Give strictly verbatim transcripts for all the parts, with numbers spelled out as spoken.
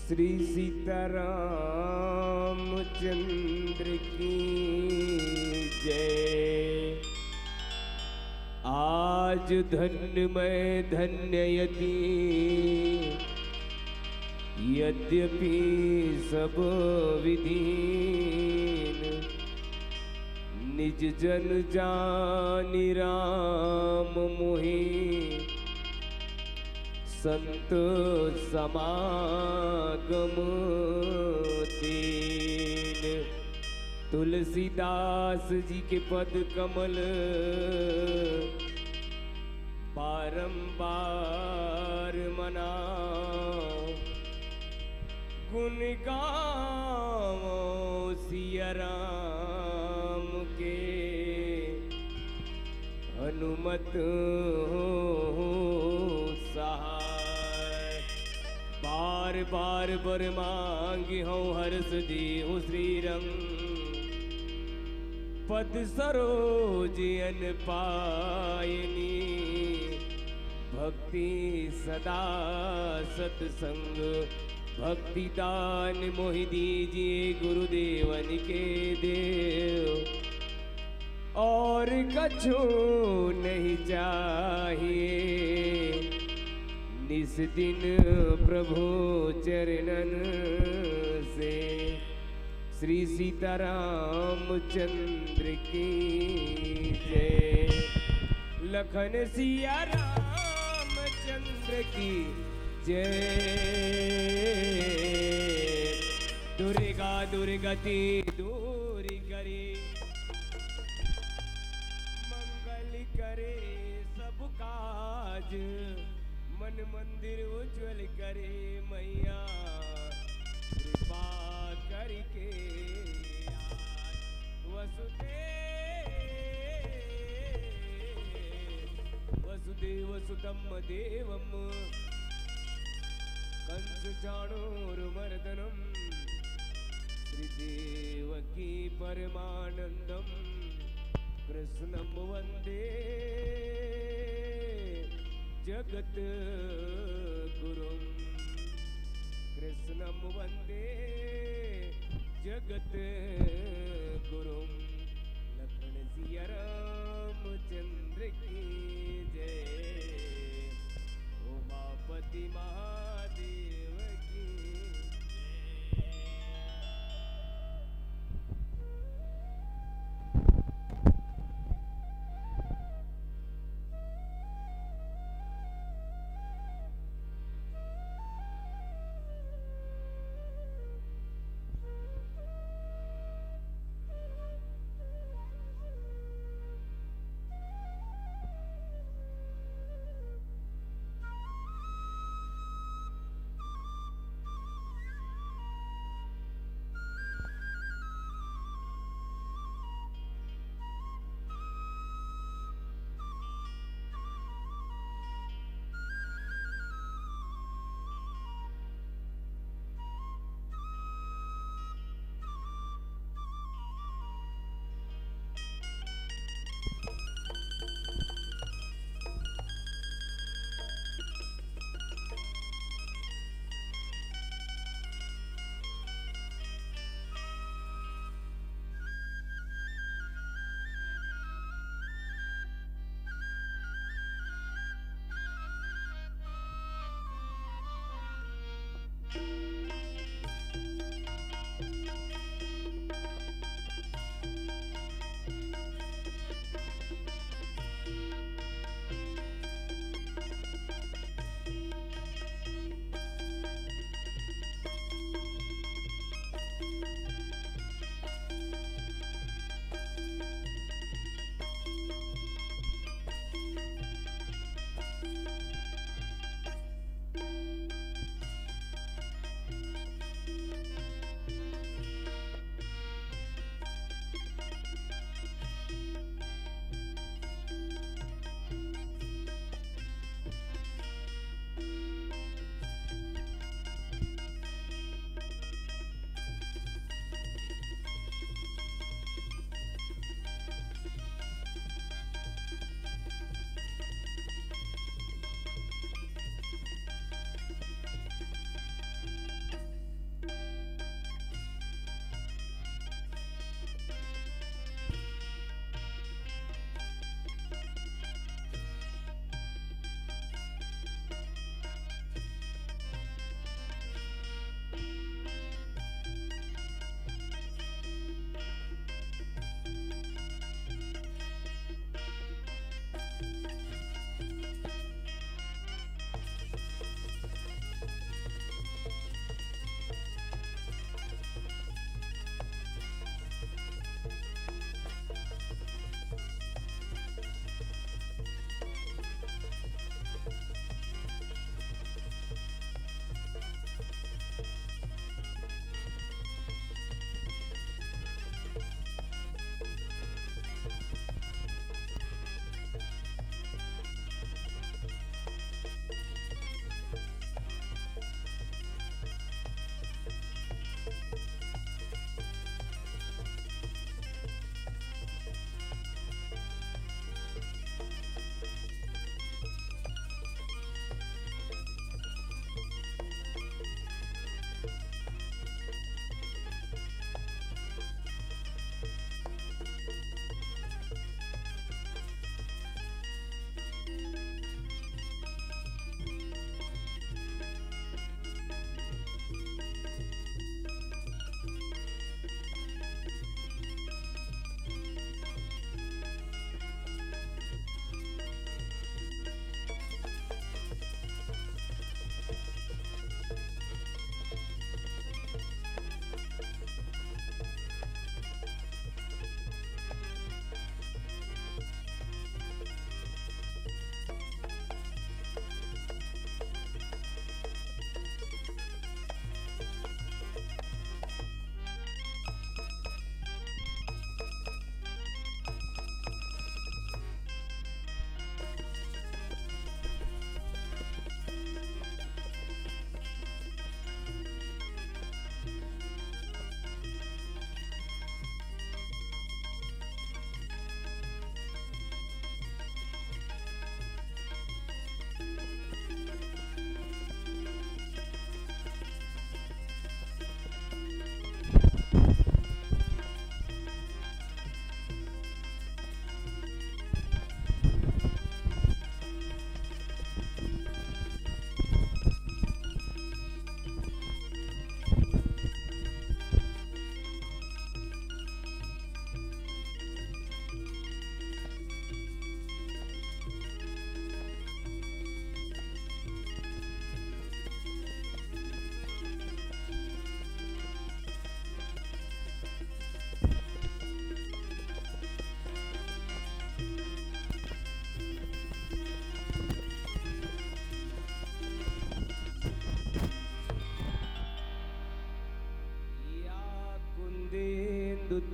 श्री सीताराम चंद्र की जय। आज धन्य मैं धन्य यति, यद्यपि सब विधीन। निज जन जानि राम मोहि, संत समागम दीन। तुलसीदास जी के पद कमल बारंबार मनाओ, गुण गावो सिया राम के, हनुमत हो सहाय। बार बार बर मांगी हूँ हर्ष देहु श्रीरंग, पद सरोज अन पायनी। भक्ति सदा सत्संग, भक्ति दान मोहि दीजिए गुरुदेवन के देव। और कछु नहीं चाहिए निस दिन प्रभु चरणन से। श्री सीताराम चंद्र की जय। लखन सिया राम चंद्र की जय। दुर्गा दुर्गति दूर करे, मंगल करे सब काज, मन मंदिर उज्जवल करे मैया, कृपा करके आज। वसुदेव वसुदेव सुतम देवम कंस चाणूर मर्दनम, श्री देवकी परमानंदम कृष्णम वंदे जगत गुरुम। कृष्णम वंदे जगत गुरुम। लखन सिया रामचंद्र की जय। उमापति महादेव की जय।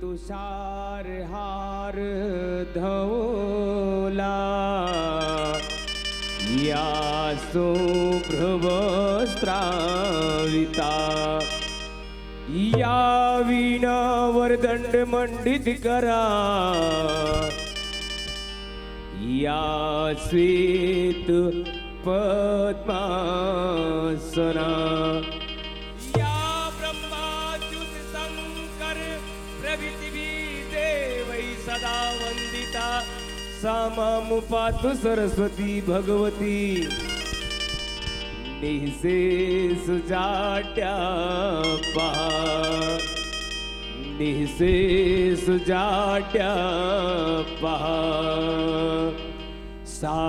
तुषारहार धवला या शुभ्रवस्त्रान्विता या वीणावरदण्डमण्डितकरा या श्वेतपद्मासना या ब्रह्माच्युत शंकर प्रभृतिभिः देवैः सदा वन्दिता सा मां पातु सरस्वती भगवती। निःशेष जाड्यापहा निःशेष जाड्यापहा सा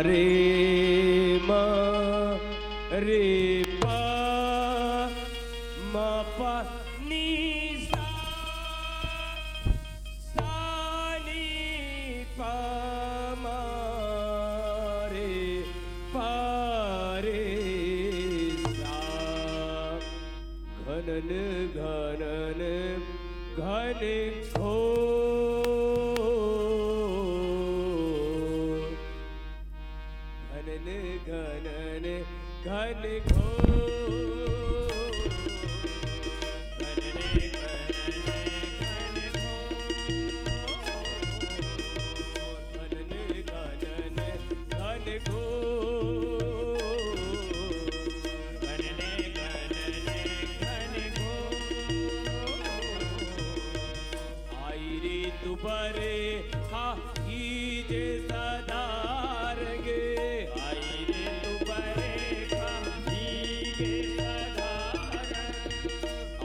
रे म रे प म प नि सा सा नि प म रे प रे सा। घनन घनन घन घोर। घनन घनन घन घोर। घनन घनन घन घोर। घनन घनन घन घोर। घनन घनन घन घोर। आई रे तुबरे हा हीजे सदारंगे। आई रे तुबरे हा हीजे सदारंगे।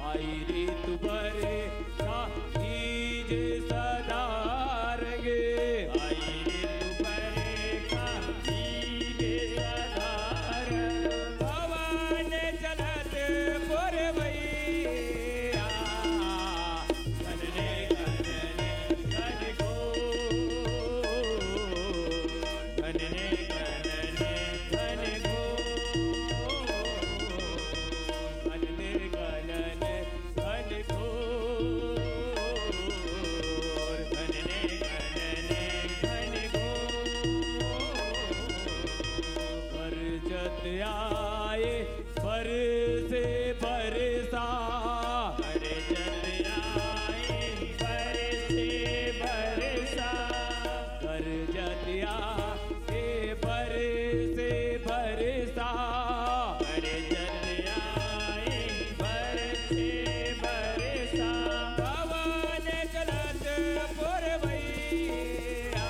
आई रे तुबरे हा हीजे सदारंगे। आई रे तुबरे हा हीजे सदारंगे। भवन चलत पुरवैया। घनने घनने घन घोर। घनने घनने घन घोर। घनने घनने घन घोर। घनने घनने घन घोर। गरजत आए बरसे बरसा। गरजत आए बरसे बरसा। गरजत आए बरसे बरसा। गरजत आए बरसे बरसा। पवन चलत पुरवैया।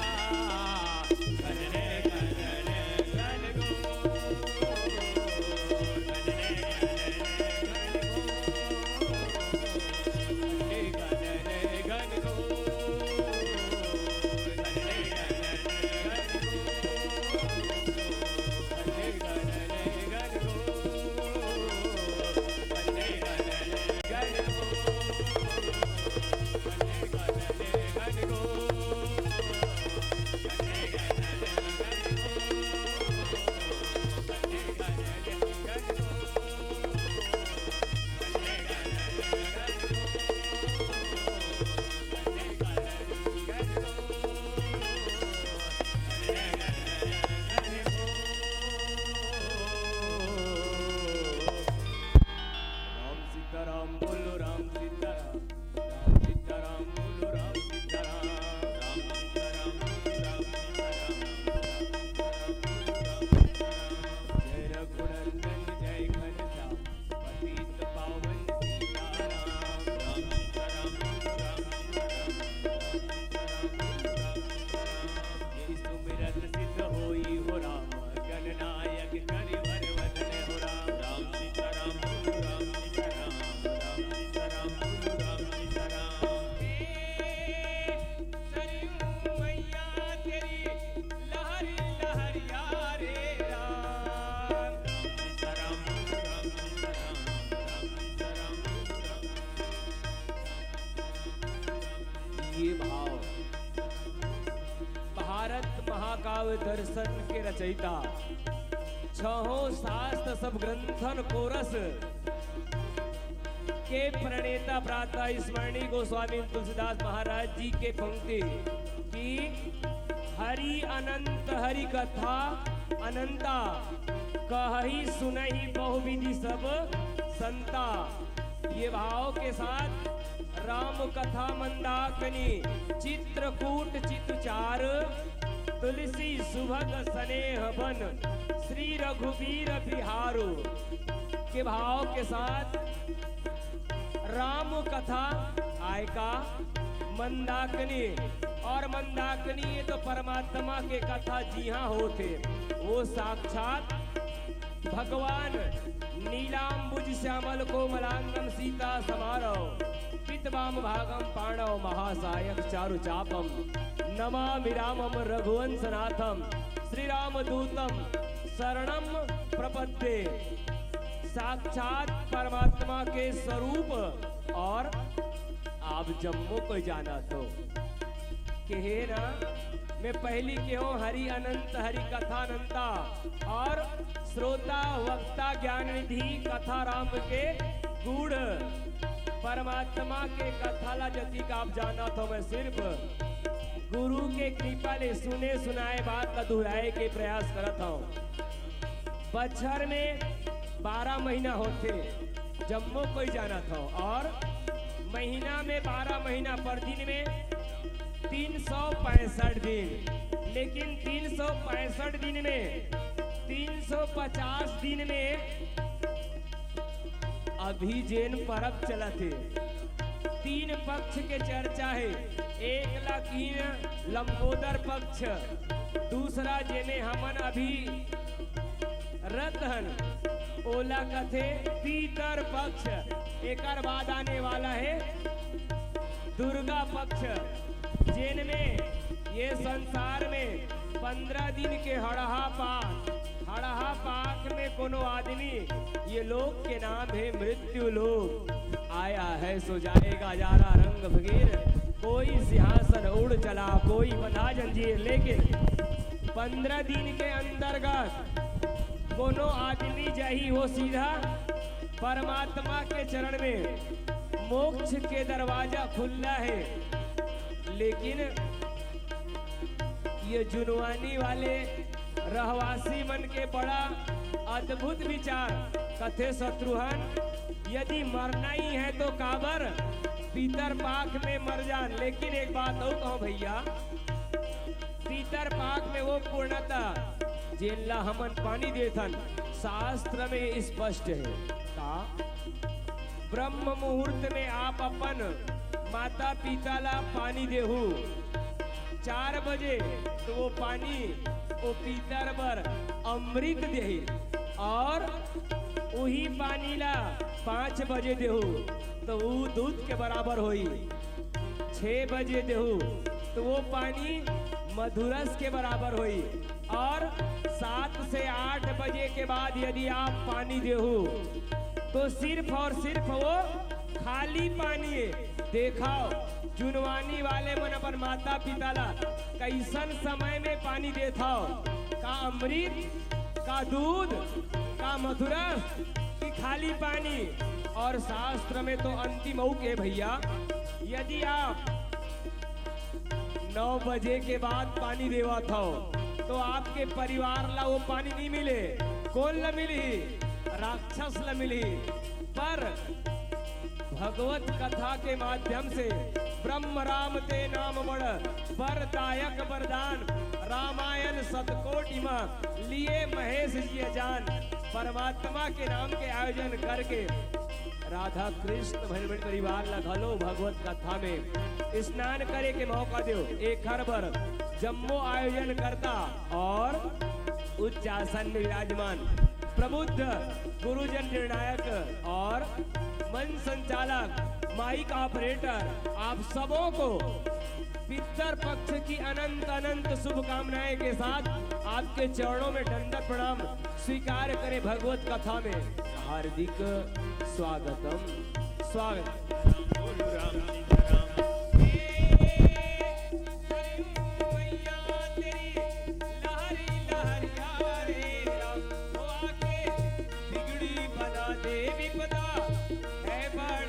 राम सीताराम बोलो, राम सीताराम। राम सीताराम बोलो, राम सीताराम। राम सीताराम बोलो, राम सीताराम। राम सीताराम बोलो, राम सीताराम। जय रघुनंदन जय घनश्याम, पतित पावन सीताराम। राम सीताराम बोलो, राम सीताराम। राम सीताराम बोलो, राम सीताराम। यही सुमिरन सिद्ध होई हो राम, गणनायक करिवर वदन हो राम। राम सीताराम बोलो, राम सीताराम। राम सीताराम बोलो, राम सीताराम। हे सरयू मैया तेरी लहरी लहरिया रे राम। राम सीताराम बोलो, राम सीताराम। राम सीताराम बोलो, राम सीताराम। ये भाव भारत महाकाव्य दर्शन के रचयिता, छहों शास्त्र सब ग्रंथन को रस, के प्रणेता भ्राता स्मरणीय गोस्वामी तुलसीदास महाराज जी के पंक्ति कि हरि अनंत हरि कथा अनंता, कहहि सुनहि बहुविधि सब संता। ये भाव के साथ राम कथा मंदाकिनी, चित्रकूट चित्रचार, तुलसी सुभग स्नेह बन, श्री रघुबीर बिहारु के भाव के साथ राम कथा आय का मंदाकिनी। और मंदाकिनी ये तो परमात्मा के कथा जिहां होथे, वो साक्षात भगवान नीलांबुज श्यामल कोमलांगम सीता समारव, पित वाम भागम पाणव महासायक चारु चापम, नमामि रामम रघुवंशनाथम, श्री रामदूतम शरणम प्रपद्ये। साक्षात परमात्मा के स्वरूप और आप जम्मो कोई जानत हो। कहे ना, मैं पहली केहों हरि अनंत हरि कथा अनंता और श्रोता वक्ता ज्ञान निधि कथा राम के गूढ़। परमात्मा के कथा ला जतिक आप जानत हो, मैं सिर्फ गुरु के कृपा ले सुने सुनाए बात ला दोहराए के प्रयास करत हूँ। बछर में बारह महीना होथे, जम्मो कोई जानत हो, और महीना में बारह महीना पर दिन में तीन सौ पैंसठ दिन, लेकिन तीन सौ पैंसठ दिन में तीन सौ पचास दिन में अभी जेन परब चलत हे, तीन पक्ष के चर्चा हे। एक ला कीन लंबोदर पक्ष, दूसरा जेमे हमन अभी रत हन, ओला कथे पीतर पक्ष, एकर बाद आने वाला हे दुर्गा पक्ष, जेन में ये संसार में पंद्रह दिन के हड़हा पाख, हड़हा पाख में कोनो आदमी, ये लोक के नाम हे मृत्यु लोक, आया है सो जाएगा जारा रंग फकीर, कोई सिंहासन उड़ चला, कोई बंधा जंजीर। लेकिन पंद्रह दिन के अंतर्गत कोनो आदमी जाही, वो सीधा परमात्मा के चरण में, मोक्ष के दरवाजा खुल्ला हे। लेकिन ये जुनवानी वाले रहवासी मन के बड़ा अद्भुत विचार। कथे शत्रुघ्न, यदि मरना ही है तो काबर पीतर पाख में मर जान। लेकिन एक बात अउ कहूं भैया, पीतर पाख में वो पूर्णता जेन ला हमन पानी देथन, शास्त्र में स्पष्ट हे। का? ब्रह्म मुहूर्त में आप अपन माता पिता ला पानी देहू, चार बजे, तो वो पानी वो पीतर बर अमृत देही, और उही पानी ला पाँच बजे देहू, तो वो दूध के बराबर होई। छह बजे देहू, तो वो पानी मधुरस के बराबर होई। और सात से आठ बजे के बाद यदि आप पानी देहू, तो सिर्फ और सिर्फ वो खाली पानी हे। देखाओ, जुनवानी वाले मन अपन माता पिता ला कइसन समय में पानी देथव? का अमृत, का दूध, का मधुरस, कि खाली पानी? और शास्त्र में तो अंतिम अउ के भैया, यदि आप नौ बजे के बाद पानी देवत हव, तो आपके परिवार ला वो पानी नहीं मिले। कोन ला मिलही? राक्षस ला मिलही। पर भगवत कथा के माध्यम से ब्रह्म राम ते नाम बड़, वरदायक वरदान, रामायण शतकोटि मा लिए महेश जी जान। परमात्मा के नाम के आयोजन करके राधा कृष्ण भजन मंडल परिवार ला घलो भगवत कथा में स्नान करे के मौका देव। एखर बर जम्मो आयोजन करता और उच्चासन में विराजमान प्रबुद्ध गुरुजन निर्णायक और मंच संचालक, माइक ऑपरेटर, आप सबों को पितर पक्ष की अनंत अनंत शुभकामनाएं के साथ आपके चरणों में दंडवत प्रणाम स्वीकार करें। भगवत कथा में हार्दिक स्वागतम, स्वागत। बोलो राम सीता राम। मैया तेरी लहरी लहरिया रे राम, वो आके बिगड़ी बना दे विपदा, है बड़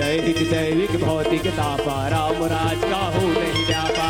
दैहिक दैविक भौतिक तापा, राम राज काहू नहीं व्यापा।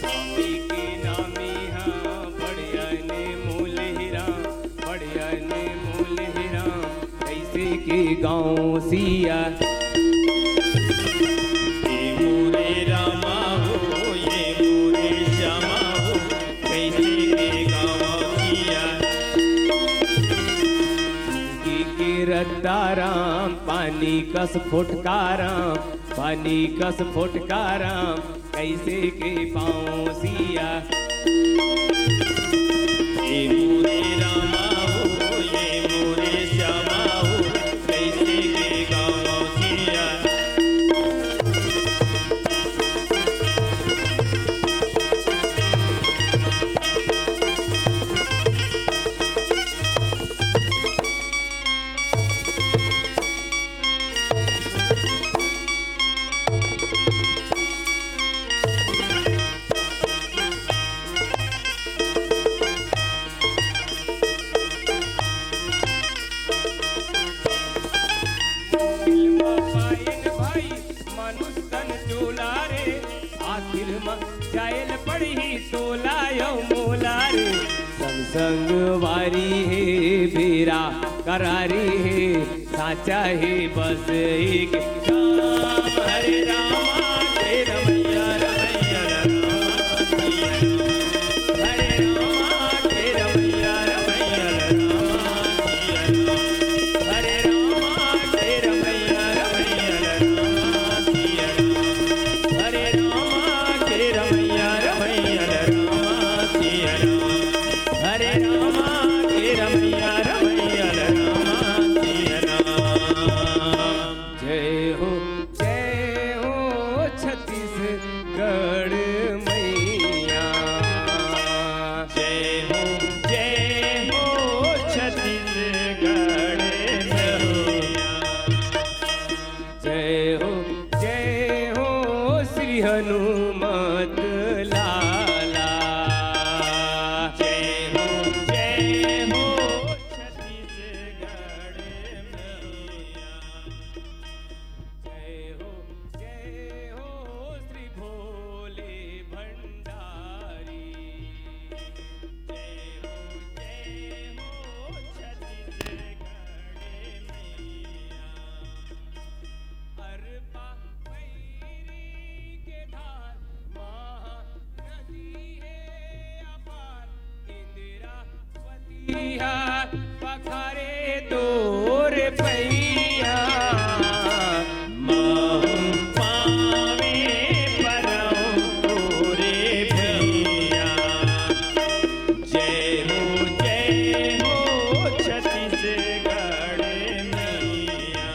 स्वामी के नामी हा, बढ़िया ने मोल हीरा, बढ़िया ने मोल हीरा, कैसे के गाँव सिया। ये मोरे रामा हो, ये मोरे श्यामा हो, कैसे के गाँव सिया। की के रद्दा राम, पानी कस फोटकारा, पानी कस फोटकारा, कैसे के पाँव सिया। ये मोरे रामा हो, ये मोरे श्यामा हो, कैसे के गाँव सिया। मुश्किल म पाएन भाई मानुष तन चोला रे, आखिर म जायल पड़ही तोला यो मोला रे। संग संग वारी हे, बेरा करारी हे, साचा हे बस एक काम। हरे रामा के रमैया, रमैया रामा सिया राम। हरे रामा के रमैया, रमैया रामा सिया राम। हरे रामा के रमैया, रमैया रामा सिया राम। हरे रामा के रमैया, रमैया रामा सिया राम। हरे रामा के रमैया, रमैया रामा सिया राम। जय हो, जय हो छत्तीसगढ़ मैया। जय हो, जय हो छत्तीसगढ़ मैया। जय हो, जय हो श्री हनुमत लाला। जय हो, जय हो छत्तीसगढ़ मैया। जय हो, जय हो श्री भोले भंडारी। जय हो, जय हो छत्तीसगढ़ मैया। अरपा पैरी के धार, महानदी हे अपार, इंदिरा पखारे तोर पैया। महूं पावे परौं तोरे भैया। जय हो, जय हो छत्तीसगढ़ मैया।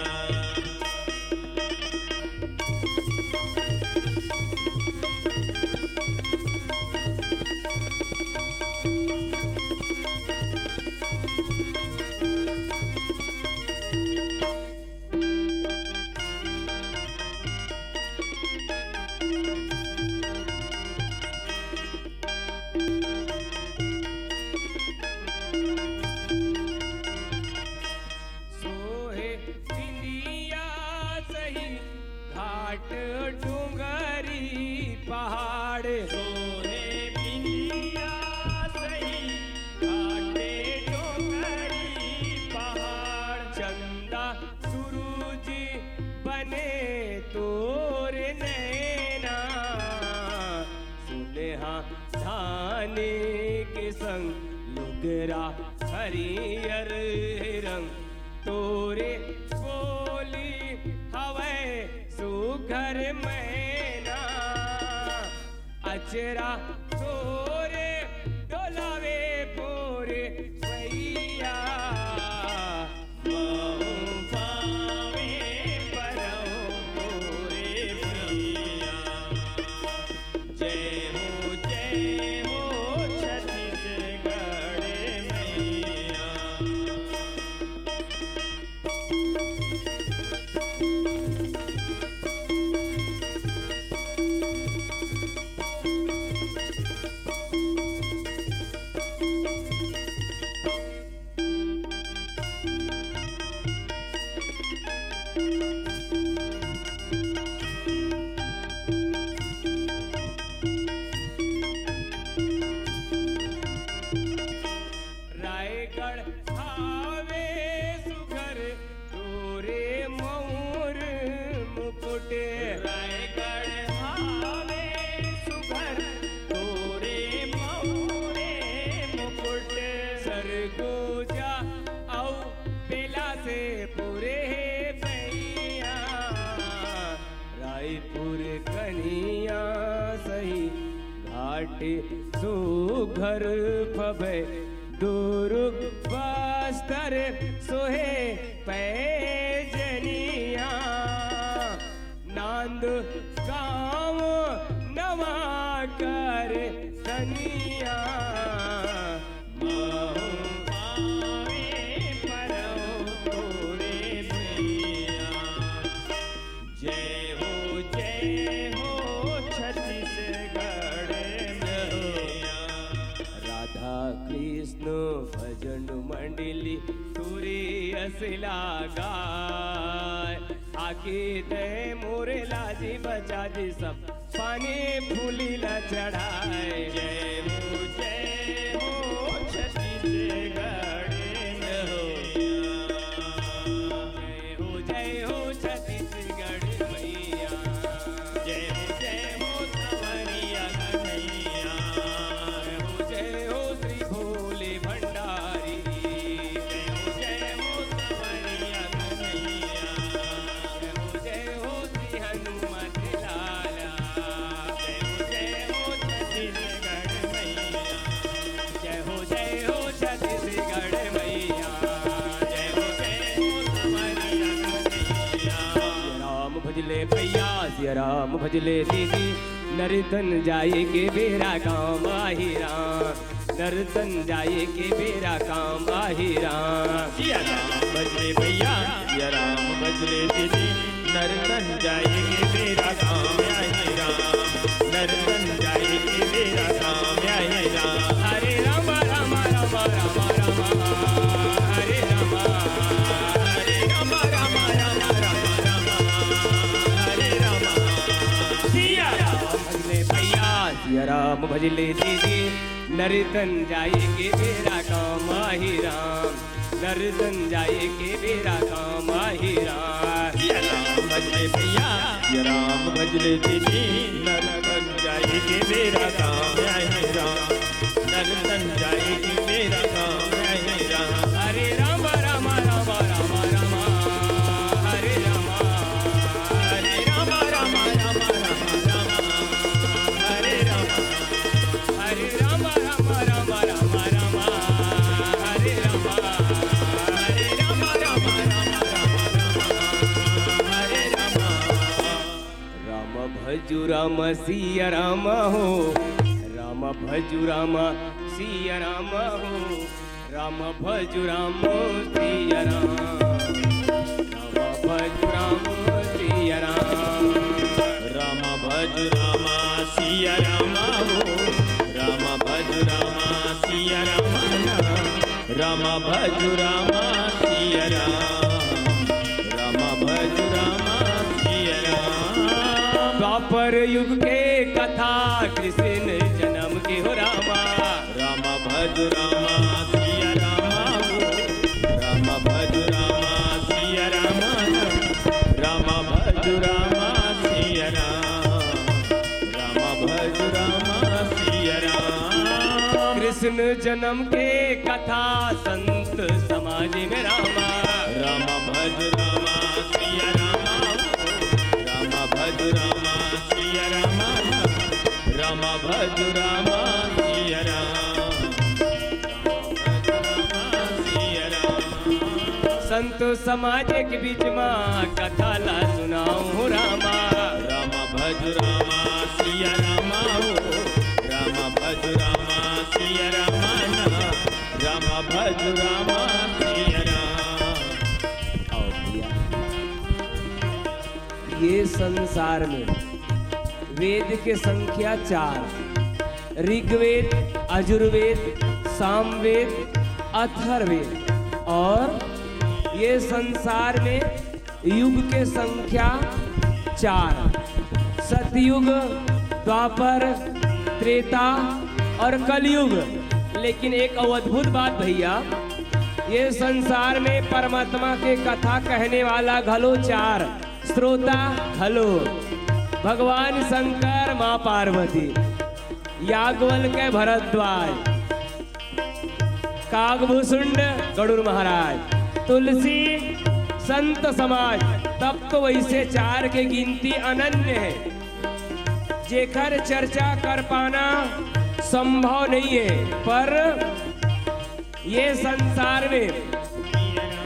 के संग लुगरा हरियर रंग, तोरे बोली हवय सुघर मैना। अचरा तोरे डोलावे पोरे भैया, महूं पावे परहूं तोरे भैया। जय हो, जय हो छत्तीसगढ़ मैया। रायगढ़ हावे सुघर तोरे मऊर मुकुट। रायगढ़ हावे सुघर तोरे मऊरे मुकुट। सरगुजा अउ बेला से पुरे हे भैया, रायपुर कनिया सही घाट सुघर फबे, दुर्ग बस्तर सोहे पैजनिया। नांदगांव नवा कर तनिया। महूं पावे परहूं तोरे भैया। जय हो, जय हो छत्तीसगढ़ मैया। राधा कृष्ण भजन मंडली टूरी अस ला गाय। आके तैं मोरे लाजी बचा जी सब पानी फूली ला चढ़ाए। जय हो, जय हो छत्तीसगढ़ मैया। जय हो, जय हो छत्तीसगढ़ मैया। जय हो, जय हो सांवरिया कन्हैया। जय हो, जय हो श्री भोले भंडारी। जय हो, जय हो सांवरिया कन्हैया। जय हो, जय हो श्री हनुमत लाला। जय हो, जय हो छत्तीसगढ़ मैया। जय हो, जय हो छत्तीसगढ़ मैया। जय हो, जय हो सांवरिया कन्हैया। राम भजले भैया, सिया राम भजले दीदी, नरतन जाए के बेरा काम आही राम। नरतन जाए के बेरा काम आही राम। सिया राम भजले भैया, सिया राम भजले दीदी, नरतन जाए के बेरा काम आही राम। नरतन जाए के बेरा काम आही राम। हरे राम, राम, राम, राम, राम, हरे राम, हरे राम, राम, राम, राम, राम, हरे राम। सिया राम भजले भैया, सिया राम भजले दीदी, नरतन जाए के बेरा काम आही राम। नरतन जाए के बेरा काम आही राम। सिया राम भजले भैया, सिया राम भजले दीदी, नरतन जाए के बेरा काम आही राम। नरतन जाए के बेरा काम आही राम। हरे राम, राम, राम, राम, राम, हरे राम। हरे राम, राम, राम, राम, राम, हरे राम। हरे राम, राम, राम, राम, राम, हरे राम। हरे राम, राम, राम, राम, राम, हरे राम। राम भजु राम सिया राम हो, राम भजु राम सिया राम हो, राम भजु राम सिया राम, राम भजु राम सिया राम। राम भजु राम सिया राम हो, राम भजु राम सिया राम। राम भजु राम सिया राम, राम भजु राम सिया राम। द्वापर युग के कथा कृष्ण जन्म के हो रामा। राम भजु राम सिया राम हो, राम भजु राम सिया राम। राम भजु राम सिया राम, राम भजु राम सिया राम। जन्म के कथा संत समाज में रामा। रामा भज रामा सिया रामा, रामा भज रामा सिया रामा, रामा भज रामा सिया राम, रामा भज रामा सिया राम। संत समाज के बीच मा कथा ला सुनाऊं रामा। रामा भज रामा सिया रामा हो, रामा भज रामा सिया रामा ना, रामा भज रामा सिया राम। आओ भैया, ये संसार में वेद के संख्या चार, ऋग्वेद, अजुर्वेद, सामवेद, अथर्ववेद, और ये संसार में युग के संख्या चार, सतयुग, द्वापर, त्रेता और कलयुग। लेकिन एक अउ अद्भुत बात भैया, ये संसार में परमात्मा के कथा कहने वाला घलो चार, श्रोता घलो, भगवान शंकर, माँ पार्वती, याज्ञवल्क्य, भरद्वाज, कागभूषुंड, गरुड़ महाराज, तुलसी, संत समाज। तब तो वैसे चार के गिनती अनन्य है, जेकर चर्चा कर पाना संभव नहीं है। पर ये संसार में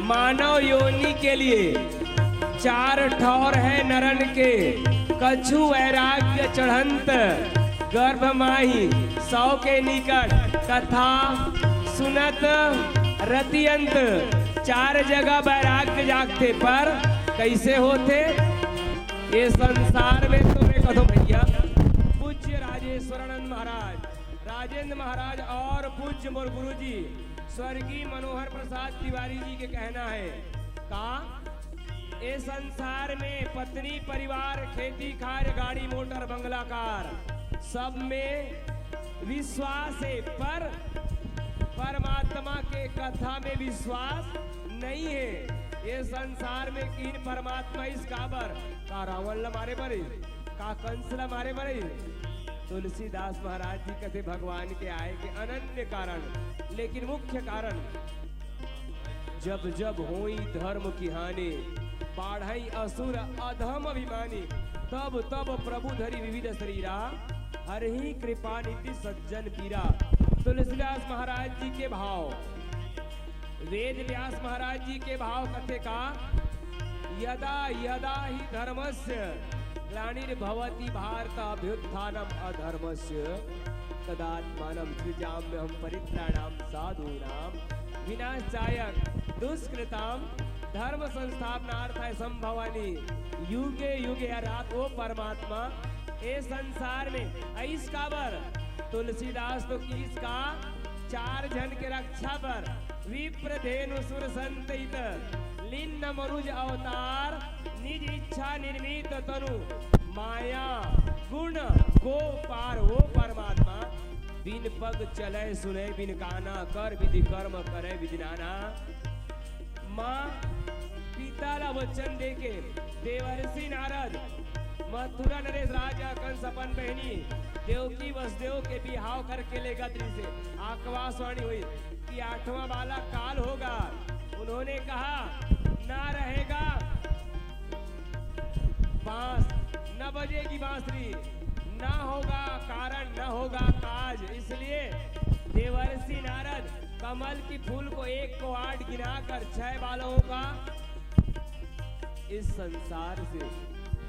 मानव योनि के लिए चार ठौर है नरन के, कछु वैराग्य चढ़ंत गर्भ माही, सौ के निकट कथा सुनत रतियंत। चार जगह वैराग्य जागथे, पर कैसे होथे ये संसार में? तो मैं कहूँ भैया, पूज्य राजेश्वरानंद महाराज, राजेंद्र महाराज और पूज्य मोर गुरु जी स्वर्गीय मनोहर प्रसाद तिवारी जी के कहना है का ए संसार में पत्नी, परिवार, खेती, कार्य, गाड़ी, मोटर, बंगला, कार, सब में विश्वास है, पर परमात्मा के कथा में विश्वास नहीं है। ये संसार में किन परमात्मा इस काबर? का रावण ला मारे बर, का कंस ला मारे बर? तुलसीदास महाराज जी कथे भगवान के आए के अनन्य कारण, लेकिन मुख्य कारण, जब जब होई धर्म की हानि, बाढ़ई असुर अधम अभिमानी, तब तब प्रभु धरी विविध शरीरा, हरहि कृपा निधि सज्जन पीरा। तुलसीदास महाराज जी के भाव, वेद व्यास महाराज जी के भाव कथे का, यदा यदा ही धर्मस्य ग्लानिर्भवति भारत अभ्युत्थानम अधर्मस्य तदात्मानम सृजाम्यहम परित्राणाम साधूनाम विनाशाय दुष्कृताम धर्म संस्थापनार्थाय संभवानी युगे युगे। अर्थात वो परमात्मा ए संसार में अइस काबर? तुलसीदास तो किस का चार झन के रक्षा बर विप्र धेनु सुर संत हित लीन मनुज अवतार निज इच्छा निर्मित तनु माया गुण को पार। वो परमात्मा बिन पग चले सुने बिन काना कर विधि कर्म करे विधि नाना। माँ पिता ला वचन देके देवर्षि नारद मथुरा नरेश राजा कंस अपन बहनी देवकी वसुदेव के बिहाव करके लेगत रिहिसे। आकाशवाणी हुई कि आठवां बालक काल होगा। उन्होंने कहा, ना रहेगा बांस, न बजेगी बांसुरी, ना होगा कारण, न होगा काज। इसलिए देवर्षि नारद कमल की फूल को एक को आठ गिनाकर छह बालकों का इस संसार से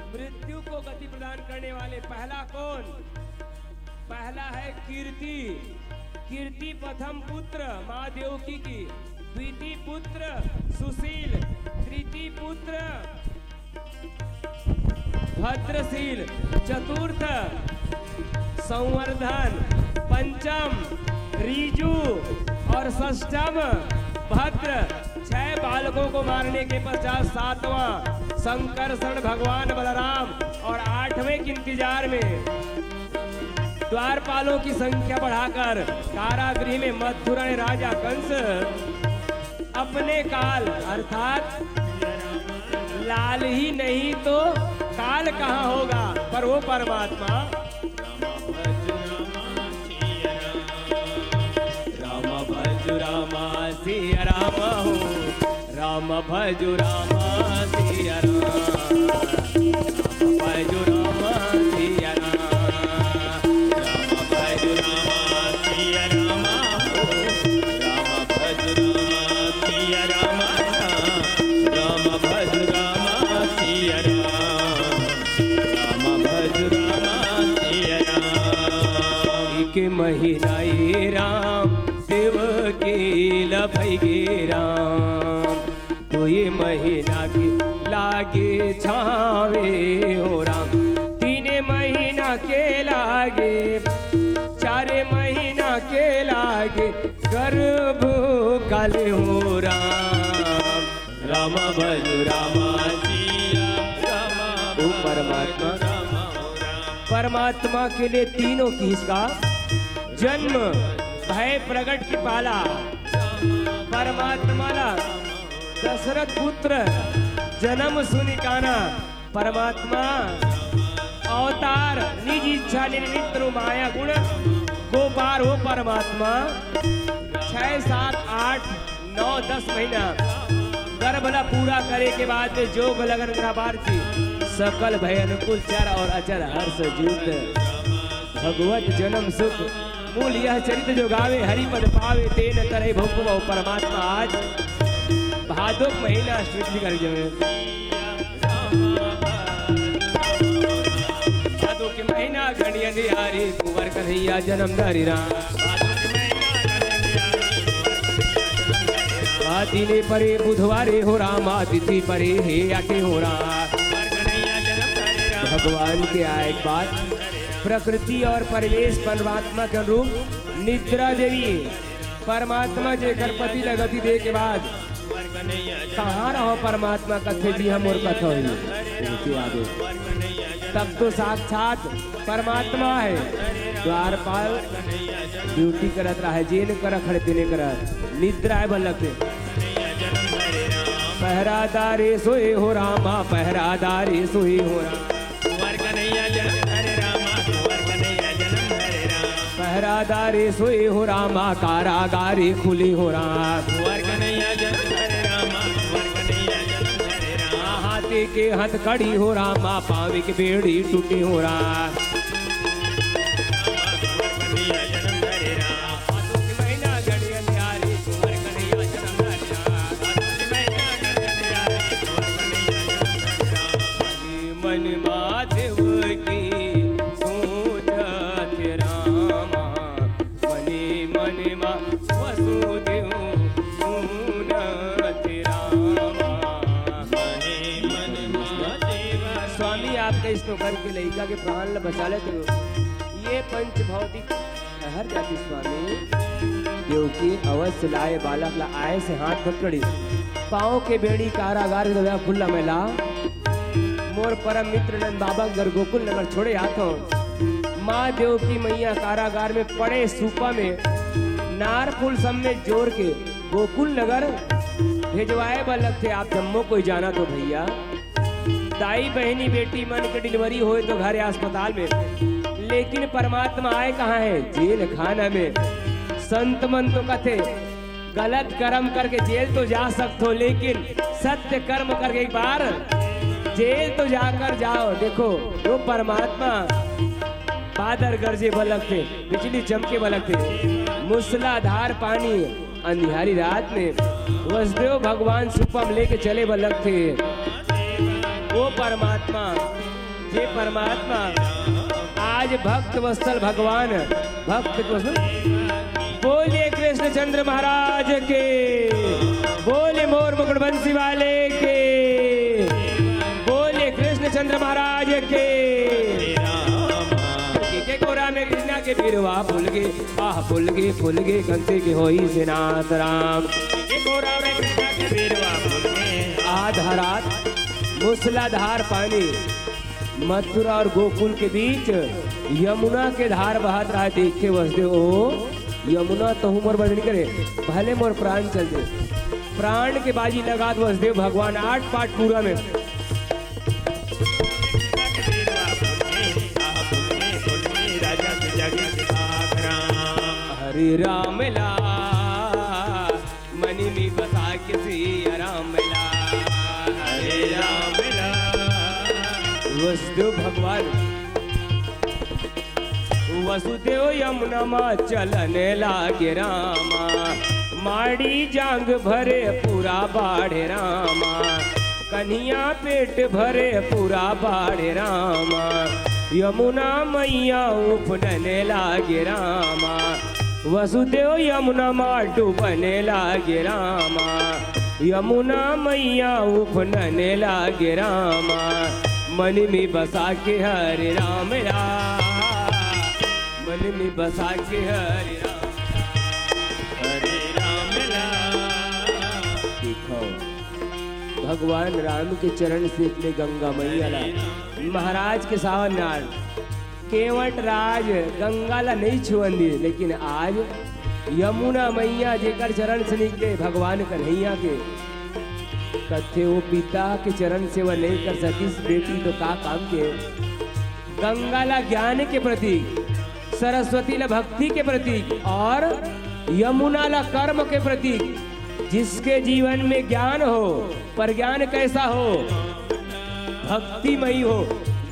मृत्यु को गति प्रदान करने वाले पहला कौन? पहला है कीर्ति। कीर्ति प्रथम पुत्र माँ देवकी की, द्वितीय पुत्र सुशील, तृतीय पुत्र भद्रशील, चतुर्थ संवर्धन, पंचम ऋजु और षष्ठम भद्र। छह बालकों को मारने के पश्चात सातवां संकर्षण भगवान बलराम और आठवें के इंतजार में द्वारपालों की संख्या बढ़ाकर कारागृह में मथुरा ने राजा कंस अपने काल अर्थात लाल ही नहीं तो काल कहाँ होगा, पर वो परमात्मा। राम भजु राम सिया राम, राम भजु राम सिया राम, राम भजु राम सिया राम, राम भजु राम सिया राम, राम भजु राम सिया राम, राम भजु राम सिया राम। एक महीना ए राम देवकी ल भई गे राम, दुई महीना के लागे छावे हो राम, तीन महीना के लागे, चार महीना के लागे गर्भ काले हो राम। राम भजु राम सिया राम, ओ परमात्मा। परमात्मा के लिए तीनों की इसका जन्म, भय, प्रगट की पाला। परमात्मा ला दशरथ पुत्र जन्म सुनि काना। परमात्मा अवतार निज इच्छा निर्मित रु माया गुण गोपार हो परमात्मा। छह, सात, आठ, नौ, दस महीना गर्भ ला पूरा करे के बाद में जोग लगन करा बार जी सकल भय अनुकूल चर और अचर हर्ष जूत। भगवत जन्म सुख मूल यह चरित जो गावे, हरि पद पावे तेन तरह भोग पावे। परमात्मा आज भादो के महीना सृष्टि कर जमे। भादो के महीना घड़ी अंधियारी, कुंवर कन्हैया जन्म धरि राम। भादो के महीना घड़ी अंधियारी, कुंवर कन्हैया जन्म धरि राम। आ दिने परे बुधवारे हो राम, आ तिथि परे हे आठे हो राम। कुंवर कन्हैया जन्म धरि राम। भगवान के आए के बाद प्रकृति और परिवेश परमात्मा के अनुरूप निद्रा देवी। परमात्मा जेकर पति ला गति दे के बाद कहाँ रहो परमात्मा कथे जी हम और कथो ही। उनके आगे तब तो साक्षात परमात्मा है। द्वारपाल ड्यूटी करत रहे, जेन कर खड़े तेने कर निद्रा है बलक। पहरादारी सोए हो रामा, पहरादारी सोए हो रामा। कुंवर कन्हैया जन्म धरे रामा, कुंवर कन्हैया जन्म धरे रामा। पहरादारी सोए हो रामा, कारागारी खुली हो रामा। कुंवर कन्हैया जन्म धरे रामा, कुंवर कन्हैया जन्म धरे रामा। हाथी के हथकड़ी हो रामा, पाँव के बेड़ी टूटी हो रामा। कुंवर कन्हैया जन्म धरे रामा। भादो के महीना घड़ी अंधियारी, कुंवर कन्हैया जन्म धरे रामा। भादो के महीना घड़ी अंधियारी, कुंवर कन्हैया जन्म धरे रामा। मन महादेव की सोचत रामा, मने मन मा वसुदेव सुनत रामा। मने मन महादेव। स्वामी, आप कइसनो करके लइका के प्राण ल बचा लेते हो। ये पंच भौतिक हर जाति स्वामी, देवकी अवश्य लाए बालक ला आए से हाथ पकड़ी, पाँव के बेड़ी कारागार के दबा खुल्ला में ला। मोर परम मित्र नंद बाबा के घर गोकुल नगर छोड़े आथो। माँ देवकी मैया कारागार में पड़े सूपा में नार फूल सब में जोर के गोकुल नगर भेजवाए बर लगथे। आप जम्मो कोई जाना तो भैया, दाई बहिनी बेटी मन के डिलीवरी होए तो घर या अस्पताल में, लेकिन परमात्मा आए कहाँ है? जेल खाना में। संत मन तो कथे गलत कर्म करके जेल तो जा सकथो, लेकिन सत्य कर्म करके एक बार जेल तो जाकर जाओ। देखो, वो परमात्मा बादर गरजे बलक थे, बिजली चमके बलक थे, मूसलाधार पानी अंधियारी रात में वसुदेव भगवान सुपम लेके चले बर लगथे। वो परमात्मा, जे परमात्मा आज भक्त वत्सल भगवान, भक्त वत्सल, बोलिए कृष्ण चंद्र महाराज के, बोलिए मोर मुकुट बंसी वाले के, बोलिए कृष्ण चंद्र महाराज के। के, के कोरा में कृष्णा के बिरवा फूल गे, आह, फूल गे, फूल गे, कंसी के होई से नाथ राम। के कोरा में कृष्णा के बिरवा फूल गे। आधा रात मूसलाधार पानी, मथुरा और गोकुल के बीच यमुना के धार बहत रहा। देखे वसुदेव, ओ यमुना, तहु मोर बदनी करे, भले मोर प्राण चल दे। प्राण के बाजी लगात वसुदेव भगवान आठ पाठ पूरा में हरे राम ला मनी में बसा के सिया राम ला। वसुदेव भगवान, वसुदेव यमुना मा चलने लागे रामा, माड़ी जांग भरे पूरा बाढ़े रामा, कन्हिया पेट भरे पूरा बाढ़े रामा, यमुना मैया उफनने लागे रामा, वसुदेव यमुना मा डूबने लागे रामा, यमुना मैया उफनने लागे रामा, मन में बसा के हरे राम राम, मन में बसा के हरे राम, हरे राम राम। देखो, भगवान राम के चरण से निकले गंगा मैया ला, महाराज के सावन नार केवट राज गंगा ला नहीं छुअन दिए, लेकिन आज यमुना मैया जेकर चरण से निकले भगवान कन्हैया के, कथे वो पिता के चरण सेवा नहीं कर सकिस बेटी तो का काम के। गंगा ला ज्ञान के प्रतीक, सरस्वती ला भक्ति के प्रतीक और यमुना ला कर्म के प्रतीक। जिसके जीवन में ज्ञान हो, पर ज्ञान कैसा हो? भक्तिमयी हो।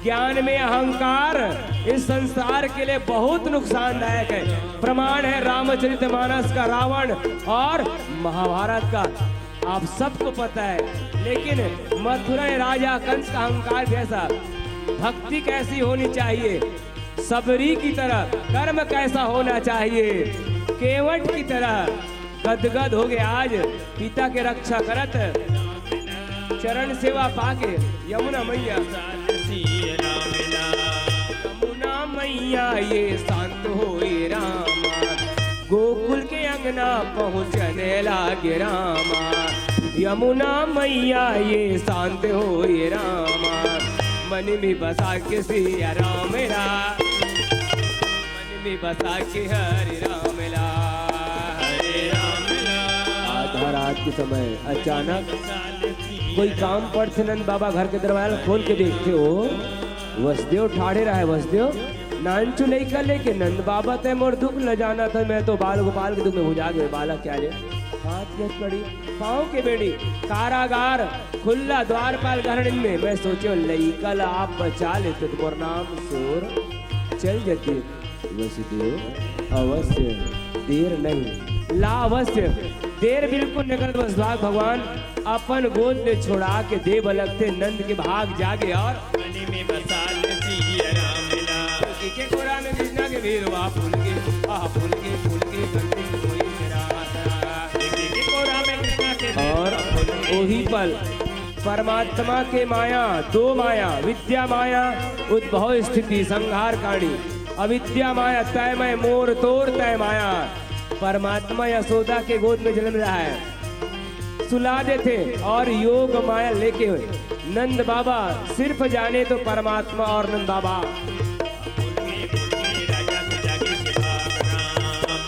ज्ञान में अहंकार इस संसार के लिए बहुत नुकसानदायक है। प्रमाण है रामचरितमानस का रावण और महाभारत का, आप सबको पता है। लेकिन मथुरा में राजा कंस का अहंकार भी ऐसा। भक्ति कैसी होनी चाहिए? सबरी की तरह कर्म कैसा होना चाहिए? केवट की तरह गदगद हो गए आज पिता के रक्षा करत, चरण सेवा पाके यमुना मैया। यमुना मैया ये शांत होए रामा, गोकुल के अंगना पहुँचने लागे रामा। यमुना मैया ये शांत होए रामा, मन में बसा के सिया राम रा, मन में बसा के हरे राम ला, हरे राम ला। आधा रात के समय अचानक कोई काम पड़थे, नंद बाबा घर के दरवाजा खोल के देखथे, ओ वसुदेव ठाढ़े रहय। वसुदेव, नानचु लइका लेके नंद बाबा, तैं मोर दुख ल जानत हस, मैं तो बाल गोपाल के दुख में भुंजा गे, बालक क्या रे। हाथ के कड़ी, पाँव के बेड़ी, कारागार, खुल्ला द्वारपाल घर में। मैं सोचेंव लइका ल आप बचा लेते तो मोर नाम सोर चल जाती। वसुदेव, अवश्य देर नहीं, ला अवश्य देर बिल्कुल नइ करत वसुदेव भगवान अपन गोद ले छोड़ा के देव लगथे नंद के भाग जागे और मन में बसा ले सिया राम ला। के कोरा में कृष्णा के भीरवा फूल के, आह फूल के, फूल के कंठ में कोई मेरा आसरा। के कोरा में कृष्णा के और भीरवा फूल के। ओही पल परमात्मा के माया, दो माया, विद्या माया, उद्भव स्थिति संहार कारणी, अविद्या माया, तय मैं मोर तोर तय माया। परमात्मा यशोदा के गोद में जन्म रहा है, सुला देथे और योग माया लेके हुए नंद बाबा सिर्फ जाने तो परमात्मा और नंद बाबा।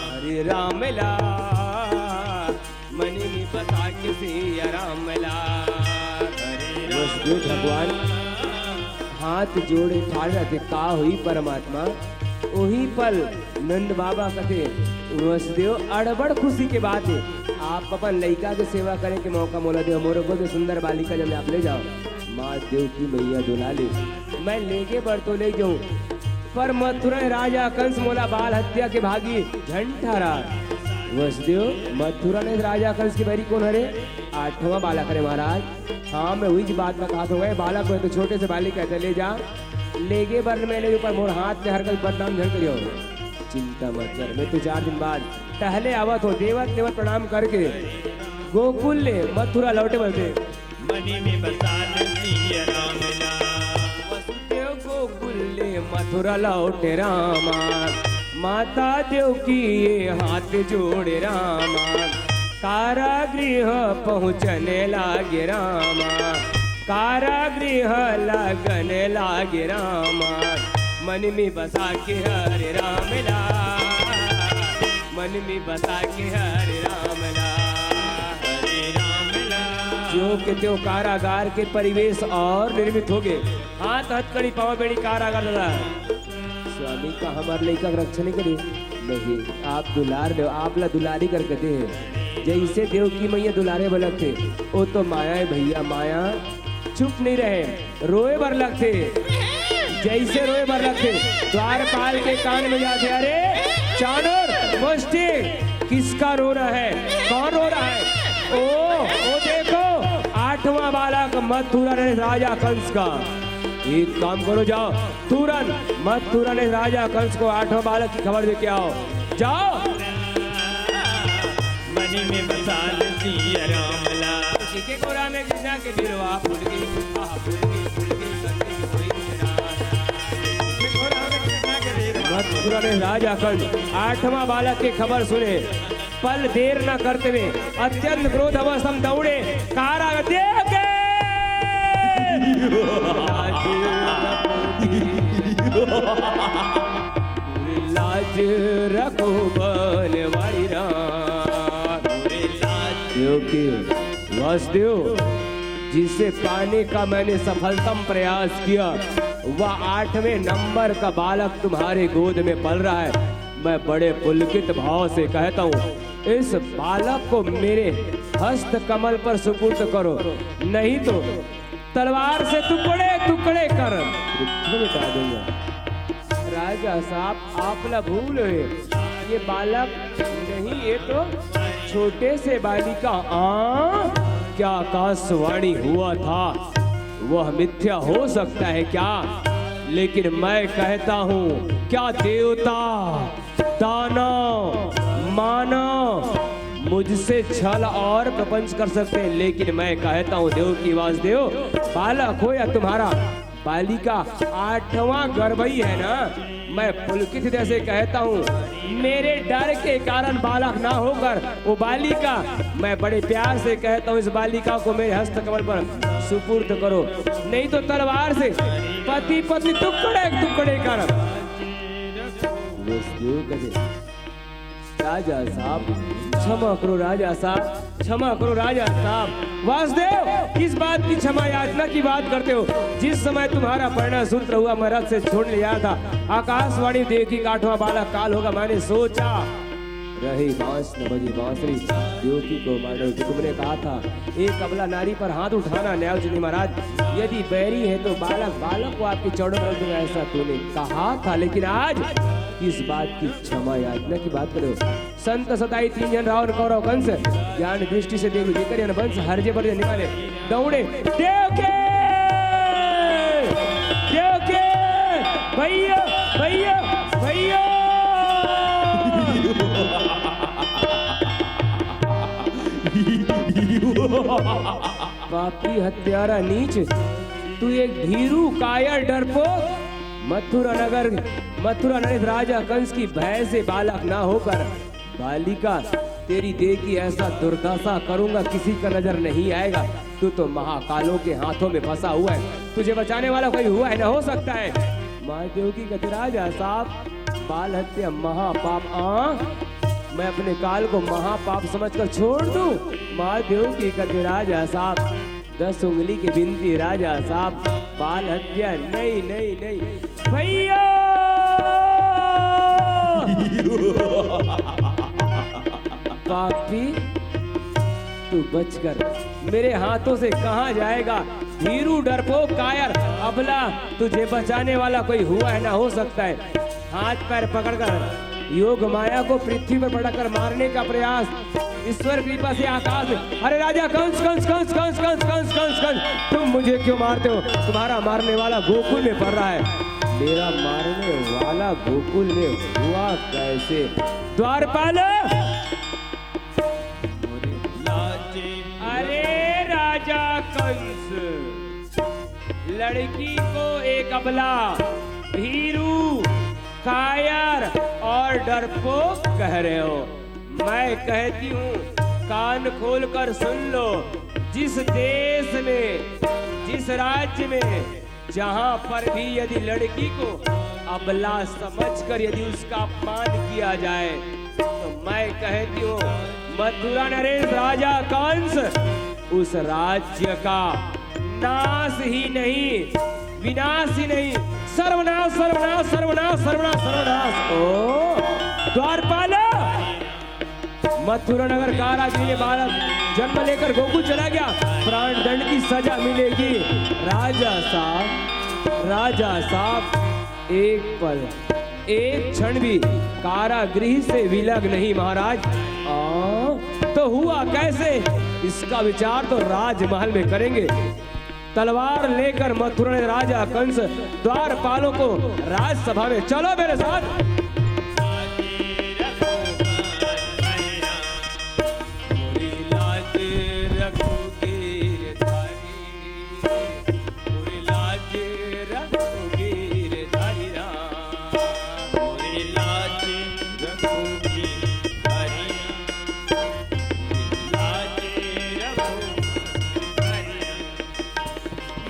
हरे राम ला, मन में बसा के सिया राम ला। हरे राम वसुदेव भगवान हाथ जोड़े ठाढ़ रहथे, का होही परमात्मा? ओही पल नंद बाबा कथे, वसुदेव, अड़बड़ खुशी के बात हे, आप अपन लइका के सेवा करे के मौका मोला देव, मोर गोद में सुंदर बालिका जन्मे, आप ले जाव। माँ देवकी मैया दुलारी, मैं लेगे बर तो ले जाऊं, पर मथुरा राजा कंस मोला बाल हत्या के भागी झन ठहरा। वसुदेव, मथुरा राजा कंस के बैरी कोन हरे? आठवां बालक हरे महाराज। हाँ, मैं उही बात ला कहत हंव, बालक होय तो छोटे से बालिका के ले जा, लेगे बर मैं ले जाहूं, पर मोर हाथ ले हर कभी बदनाम झन करियो। चिंता मत कर, मैं तो चार दिन बाद टहले आवत हंव, देवत देवत प्रणाम करके गोकुल ले मथुरा लौटे बर दे। मन में बसा ले सिया राम ला। वसुदेव गोकुल ले मथुरा लौटे रामा, माता देवकी ये हाथ जोड़े रामा। कारागृह पहुँचने लागे रामा, कारागृह लगने लागे रामा। मन में बसा के हरे राम ला, मन में बसा के हरे राम ला, हरे राम ला। ज्यों के त्यों कारागार के परिवेश और निर्मित होगे। हाथ हथकड़ी, पाँव बेड़ी, कारागार ला। स्वामी का हमर लइका के रक्षा नहीं करे? नहीं, आप दुलार देव, आप ला दुलारी करके दे। जैसे देवकी मैया दुलारे बलक थे, वो तो माया है भैया, माया। चुप नहीं रहे, रोए बर लगथे। जैसे रोए बर लगथे, द्वारपाल के कान में जाथे, "अरे चाणूर, मुष्टि, किसका रोना है? कौन रो रहा है?" "ओ, ओ देखो, आठवां बालक मथुरा नरेश राजा कंस का।" "एक काम करो, जाओ तुरंत, मथुरा नरेश राजा कंस को आठवां बालक की खबर दे के आओ, जाओ।" मनी में बसा ले सिया राम ला। के गोरा में कृष्णा के बिरवा फूल गई, आह, फूल गई, फूल गई, करते हुए कोई निराश। के गोरा में कृष्णा के बिरवा। मथुरा नरेश राजा कंस आठवां बालक की खबर सुने, पल देर न करते हुए अत्यंत क्रोध अवस्था में दौड़े, कारा देव के लाज रखो बनवारी राम। क्योंकि वासुदेव, जिसे पाने का मैंने सफलतम प्रयास किया, वह आठवें नंबर का बालक तुम्हारे गोद में पल रहा है। मैं बड़े पुलकित भाव से कहता हूँ, इस बालक को मेरे हस्त कमल पर सुपुर्द करो, नहीं तो तलवार से टुकड़े टुकड़े कर पृथ्वी में डाल दूंगा। राजा साहब, आप ला भूल हुए, ये बालक नहीं, ये तो छोटे से बालिका। आ, क्या आकाशवाणी हुआ था, वह मिथ्या हो सकता है क्या? लेकिन मैं कहता हूँ, क्या देवता, दानव, मानव मुझसे छल और प्रपंच कर सकते हैं, लेकिन मैं कहता हूँ, देव की वासुदेव, बालक हो या तुम्हारा बालिका, आठवां गर्भ ही है ना। मैं पुलकित हृदय से कहता हूँ, मेरे डर के कारण बालक ना होकर वो बालिका, मैं बड़े प्यार से कहता हूँ, इस बालिका को मेरे हस्त कमल पर सुपुर्द करो, नहीं तो तलवार से पति पत्नी टुकड़े टुकड़े कर। वासुदेव कहते, राजा साहब, क्षमा करो राजा साहब, क्षमा करो राजा साहब। वासुदेव, किस बात की क्षमा याचना की बात करते हो? जिस समय तुम्हारा परिणय सूत्र हुआ, मैं रथ से छोड़ लिया था, आकाशवाणी देखी, आठवां बालक काल होगा, मैंने सोचा, रही बांस न बजी बांसुरी, देवकी को मारो, जो तुमने कहा था, एक अबला नारी पर हाथ उठाना न्यायोचित नहीं महाराज। यदि बैरी है तो बालक, बालक को आपके चरणों में रख दूंगा, ऐसा तूने कहा था, लेकिन आज किस बात की क्षमा याचना की बात करो? संत सताई तीन जन रावण कौरव कंस, ज्ञान दृष्टि से देख जेकर जन वंश हर जे पर निकाले दौड़े देव के, देव के, भैया, भैया, भैया। पापी हत्यारा नीच, तू एक भीरू कायर डरपोक, मथुरा नगर, मथुरा नरेश राजा कंस की भय से बालक ना होकर बालिका, तेरी देह की ऐसा दुर्दशा करूंगा, किसी का नजर नहीं आएगा। तू तो महाकालों के हाथों में फंसा हुआ है, तुझे बचाने वाला कोई हुआ है ना हो सकता है। महादेव की कहती, राजा साहब, बाल हत्या महापाप, आ, मैं अपने काल को महापाप समझकर छोड़ दूं? महादेव की कहती, राजा साहब, दस उंगली की बिनती राजा साहब, बाल हत्या नहीं, नहीं, नहीं। भैया! पापी, तू बचकर मेरे हाथों से कहां जाएगा? भीरू, डरपोक, कायर, अबला, तुझे बचाने वाला कोई हुआ है ना हो सकता है। हाथ पैर पकड़कर योग माया को पृथ्वी पर पटक कर मारने का प्रयास। ईश्वर कृपा से आकाश में, अरे राजा कंस, कंस, कंस, कंस, तुम मुझे क्यों मारते हो? तुम्हारा मारने वाला गोकुल में पड़ रहा है। मेरा मारने वाला गोकुल में हुआ कैसे? द्वारपाल, अरे राजा कंस, लड़की को एक अबला, भीरू, कायर और डरपोक कह रहे हो। मैं कहती हूँ, कान खोलकर सुन लो। जिस देश में, जिस राज्य में, जहाँ पर भी यदि लड़की को अबला समझकर यदि उसका अपमान किया जाए, तो मैं कहती हूँ, मथुरा नरेश राजा कंस उस राज्य का नाश ही नहीं, विनाश ही नहीं, सर्वनाश, सर्वनाश, सर्वनाश, सर्वनाश, सर्वनाश। ओ द्वारपाल, मथुरा नगर कारागृह में बालक जन्म लेकर गोकुल चला गया, प्राण दंड की सजा मिलेगी। राजा साहब, राजा साहब, एक पल, एक क्षण भी कारागृह से विलग नहीं महाराज। आ, तो हुआ कैसे, इसका विचार तो राजमहल में करेंगे। तलवार लेकर मथुरा ने राजा कंस द्वारपालों को राजसभा में, चलो मेरे साथ।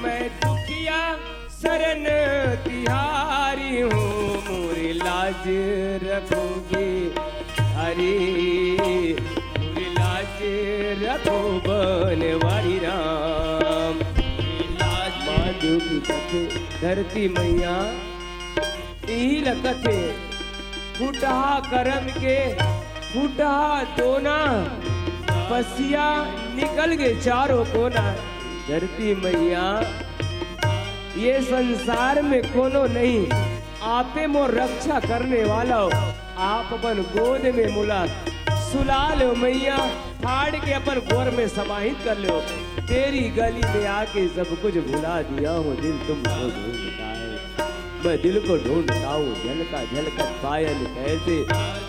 मैं दुखिया शरण तिहारी हूँ, मोरी लाज रखोगे हरी, मोरी लाज रखो बनवारी राम। माँ देव की कथे धरती मैया, इही ल कथे फुटहा करम के फुटहा दोना, पसिया निकल गे चारों कोना। धरती मैया, ये संसार में कोनो नहीं, आपे मोर रक्षा करने वाला हो। आप अपन गोद में मोला सुला लो मैया, फाड़ के अपन गोर में समाहित कर लो। तेरी गली में आके सब कुछ भुला दिया हूँ, दिल तुमको ढूंढता है। मैं दिल को ढूंढता हूँ, झलका झलकत पायल कैसे,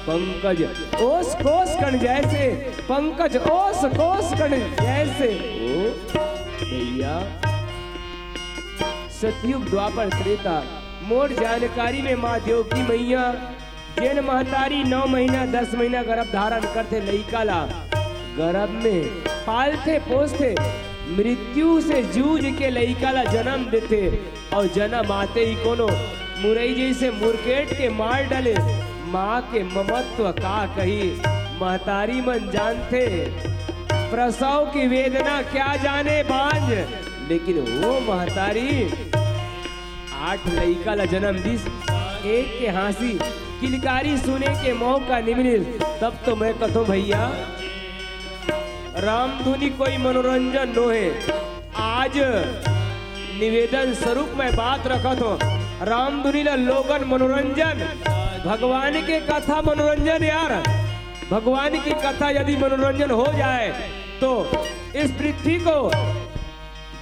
पंकज ओस कोस कण जैसे, पंकज ओस कोस कण जैसे। ओ भैया, सतयुग द्वापर त्रेता, मोर जानकारी में माँ देवकी मैया, जेन महतारी नौ महीना दस महीना गर्भ धारण करथे, लइका ला गर्भ में पालथे पोसथे, मृत्यु से जूझ के लइका ला जन्म देथे, अउ जन्म आते ही कोनो मुरई जैसे मुरकेट के मार डाले। माँ के ममत्व का कही, महतारी मन जानथे प्रसव की वेदना क्या जाने बांझ, लेकिन वो महतारी आठ लइका ला जन्म दिस, एक के हाँसी किलकारी सुने के मौका नि मिलिस। तब तो मैं कथों भैया, रामधुनी कोई मनोरंजन नोहे। आज निवेदन स्वरूप मैं बात रखत हों, रामधुनी ला लोगन मनोरंजन, भगवान के कथा मनोरंजन यार। भगवान की कथा यदि मनोरंजन हो जाए तो इस पृथ्वी को,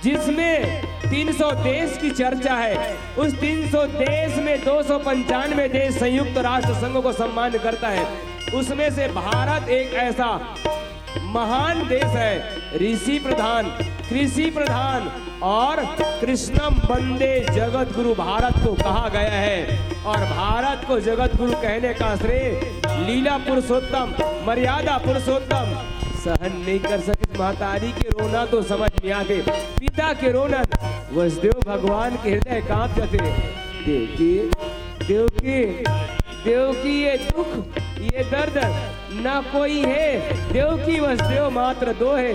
जिसमें तीन सौ देश की चर्चा है, उस तीन सौ देश में दो सौ पंचानवे देश संयुक्त राष्ट्र संघ को सम्मान करता है। उसमें से भारत एक ऐसा महान देश है, ऋषि प्रधान, कृषि प्रधान और कृष्णम वंदे जगत गुरु भारत को कहा गया है। और भारत को जगत गुरु कहने का श्रेय लीला पुरुषोत्तम, मर्यादा पुरुषोत्तम सहन नहीं कर सके। महतारी के रोना तो समझ में आथे, पिता के रोना। वसुदेव भगवान के हृदय कांप जाथे। देवकी, देवकी, देवकी, ये दुख, ये दर्द ना कोई है, देवकी वसुदेव मात्र दो है।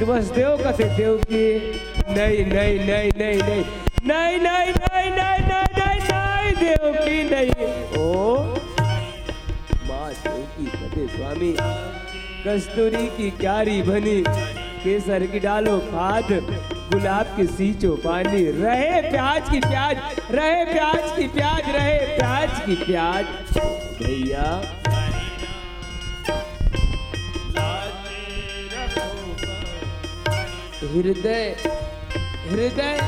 वसुदेव कथे देवकी, नहीं, नहीं, नहीं, नहीं, नहीं, नहीं, नहीं, नहीं, नहीं, नहीं, नहीं, नहीं, देवकी नहीं। ओ माँ देवकी कथे स्वामी, कस्तूरी की क्यारी बनी, केसर की डालो खाद, गुलाब की सींचो पानी, रहे प्याज की प्याज, रहे प्याज की प्याज, रहे प्याज की प्याज। भैया, हृदय, हृदय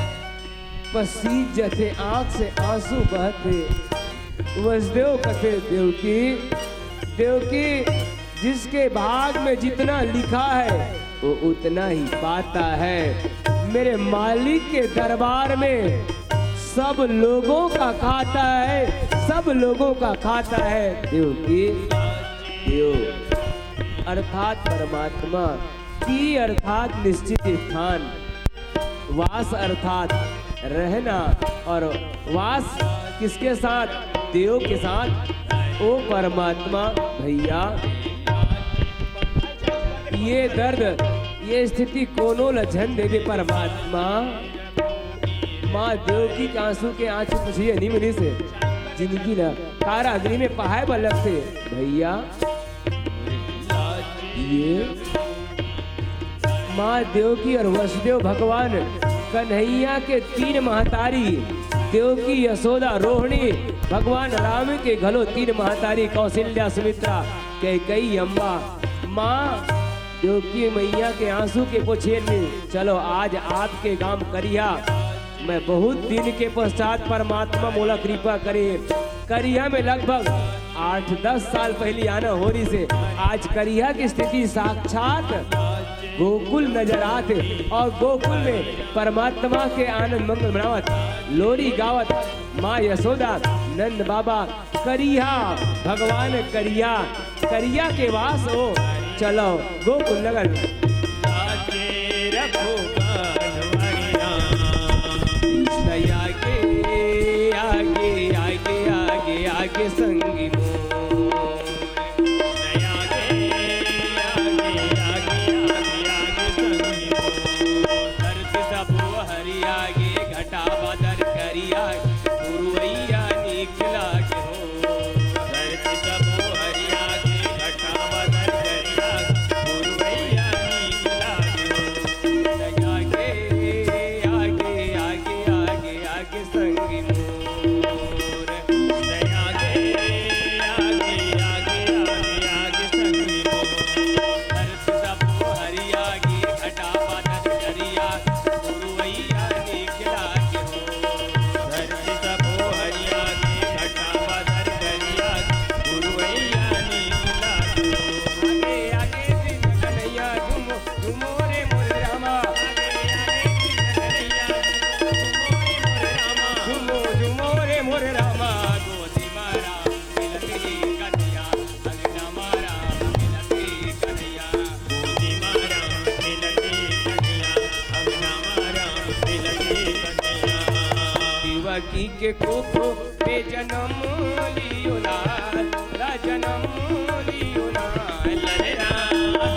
पसीज जथे, आंख से आंसू बहथे। वसुदेव कथे, देवकी, देवकी, जिसके भाग में जितना लिखा है, वो उतना ही पाता है। मेरे मालिक के दरबार में सब लोगों का खाता है, सब लोगों का खाता है। देवकी, देव अर्थात परमात्मा, की अर्थात निश्चित स्थान, वास अर्थात रहना, और वास किसके साथ? देव के साथ। ओ परमात्मा, भैया, ये दर्द, ये स्थिति कोनो ल झन देबे परमात्मा। माँ देवकी के आंसू के आंसू पुछिए नहीं मिली से जिंदगी ला कारागृह में पहाए बर लगथे भैया। माँ देवकी और वसुदेव भगवान कन्हैया के तीन महतारी, देवकी, यशोदा, रोहिणी, भगवान राम के घलो तीन महतारी, कौशल्या, सुमित्रा, कैकेयी, अम्बा। माँ देवकी मैया के आंसू के पोछेल में, चलो आज आपके गांव करिहा मैं बहुत दिन के पश्चात परमात्मा मोला कृपा करे। करिहा में लगभग आठ दस साल पहली आना हो रहिसे। आज करिहा की स्थिति साक्षात गोकुल नजर आत हे और गोकुल में परमात्मा के आनंद मंगल मनावत, लोरी गावत, माँ यशोदा, नंद बाबा, करिहा, भगवान करिहा, करिहा के वास हो। चलो गोकुल नगर। आगे रखो कानवड़िया। कृष्ण आगे, आगे, आगे, आगे, आगे संगी मोर। कृष्ण आगे, आगे, आगे, आगे, आगे संगी मोर। धरती सब हरिया गे, घटा बादर करिया, पुरवैया नीक लागे हो। धरती सब हरिया गे, घटा बादर करिया, पुरवैया नीक लागे हो। आगे, आगे, आगे, आगे, आगे संगी मोर। आगे, आगे, आगे, आगे, आगे संगी मोर। धरती सब हरिया गे, घटा बादर करिया, पुरवैया नीक लागे हो। धरती सब हरिया गे, घटा बादर करिया, पुरवैया नीक लागे हो। आगे, आगे कृष्ण कन्हैया झूमो, झूमो रे मोर रामा। आगे, आगे कृष्ण कन्हैया झूमो, झूमो रे मोर रामा। झूमो, झूमो रे मोर रामा। गोदी मारा मिलती कन्हैया, अंगना मारा मिलती कन्हैया। गोदी मारा मिलती कन्हैया, अंगना मारा मिलती कन्हैया। देवकी के कोख में जनम लियो लाल, ला जनम लियो लाल। ललना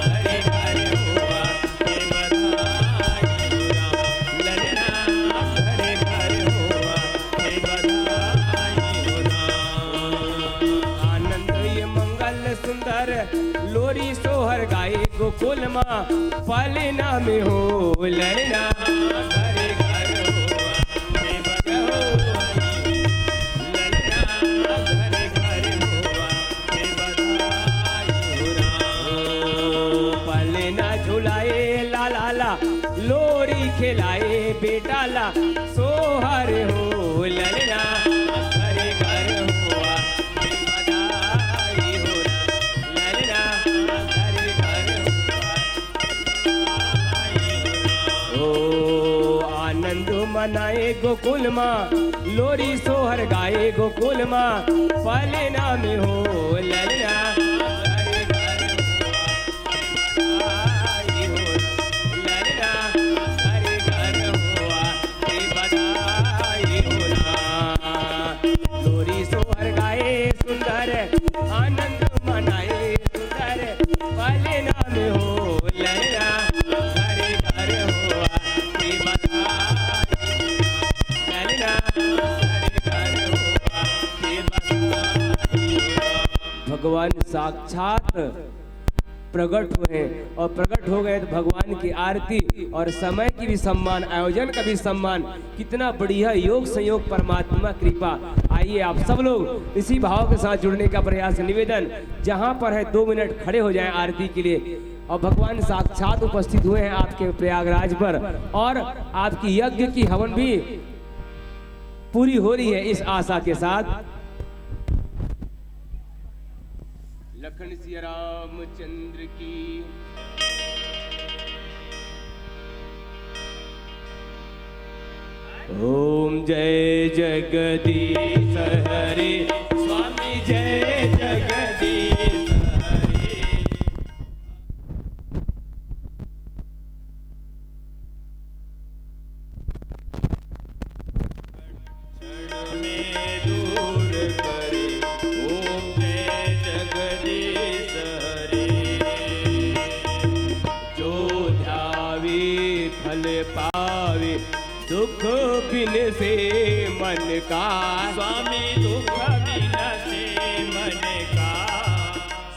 घरे घर होवा, के बधाई हो राम। ललना घरे घर होवा, के बधाई हो राम। आनंद ये मंगल सुंदर, लोरी सोहर गाए गोकुल मा, पालना में हो ललना घरे घर होवा। पलना झुलाए लाला ला, लोरी खेलाए बेटा ला, सोहर हो ललना घरे घर होवा। बधाई हो ललना घरे घर होवा। ओ आनंद मनाए गोकुल मा, लोरी सोहर गाए गोकुल मा, पलना में हो ललना घरे घर होवा। बधाई हो ललना घरे घर होवा। बधाई हो ना। लोरी सोहर गाए सुंदर, आनंद मनाए सुंदर, पलना में हो ललना घरे घर होवा। बधाई ललना घरे घर होवा। बधाई हो ना। भगवान साक्षात प्रकट हुए हैं और प्रकट हो गए तो भगवान की आरती और समय की भी सम्मान, आयोजन का भी सम्मान। कितना बढ़िया योग संयोग, परमात्मा कृपा। आइए आप सब लोग इसी भाव के साथ जुड़ने का प्रयास, निवेदन, जहां पर है दो मिनट खड़े हो जाएं आरती के लिए। और भगवान साक्षात उपस्थित हुए हैं आपके प्रयागराज पर और आपकी यज्ञ की हवन भी पूरी हो रही है इस आशा के साथ। लखन सिया रामचंद्र की। ओम जय जगदीश हरे, स्वामी जय जगदीश हरे। क्षण में दूर करे, ओम जय जगदीश हरे। जो ध्यावे फल पावे, दुख बिन से मन का। स्वामी दुख बिन से मन का।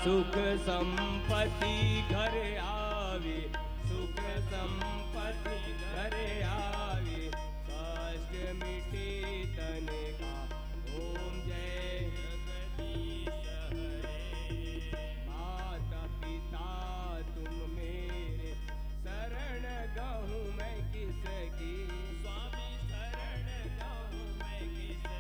सुख संपत्ति घर आवे, सुख संपत्ति घर आवे, कष्ट मिटे तन का। ओम जय जगदीश हरे। माता पिता तुम मेरे, शरण गहूं मैं किसकी। स्वामी शरण गहूं मैं किसकी।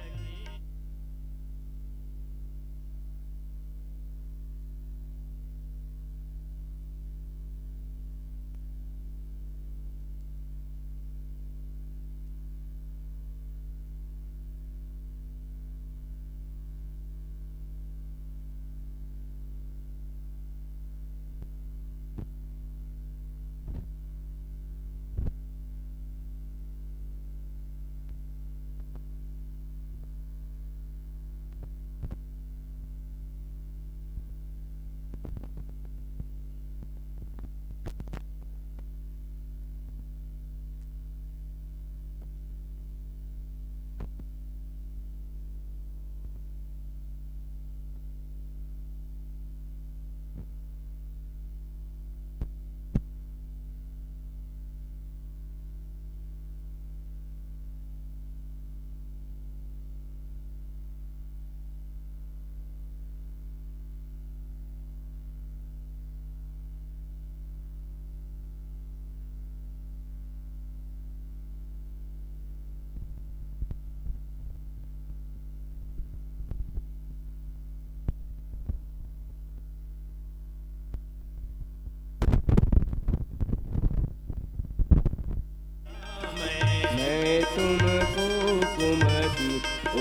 मैं तुमको कुमति।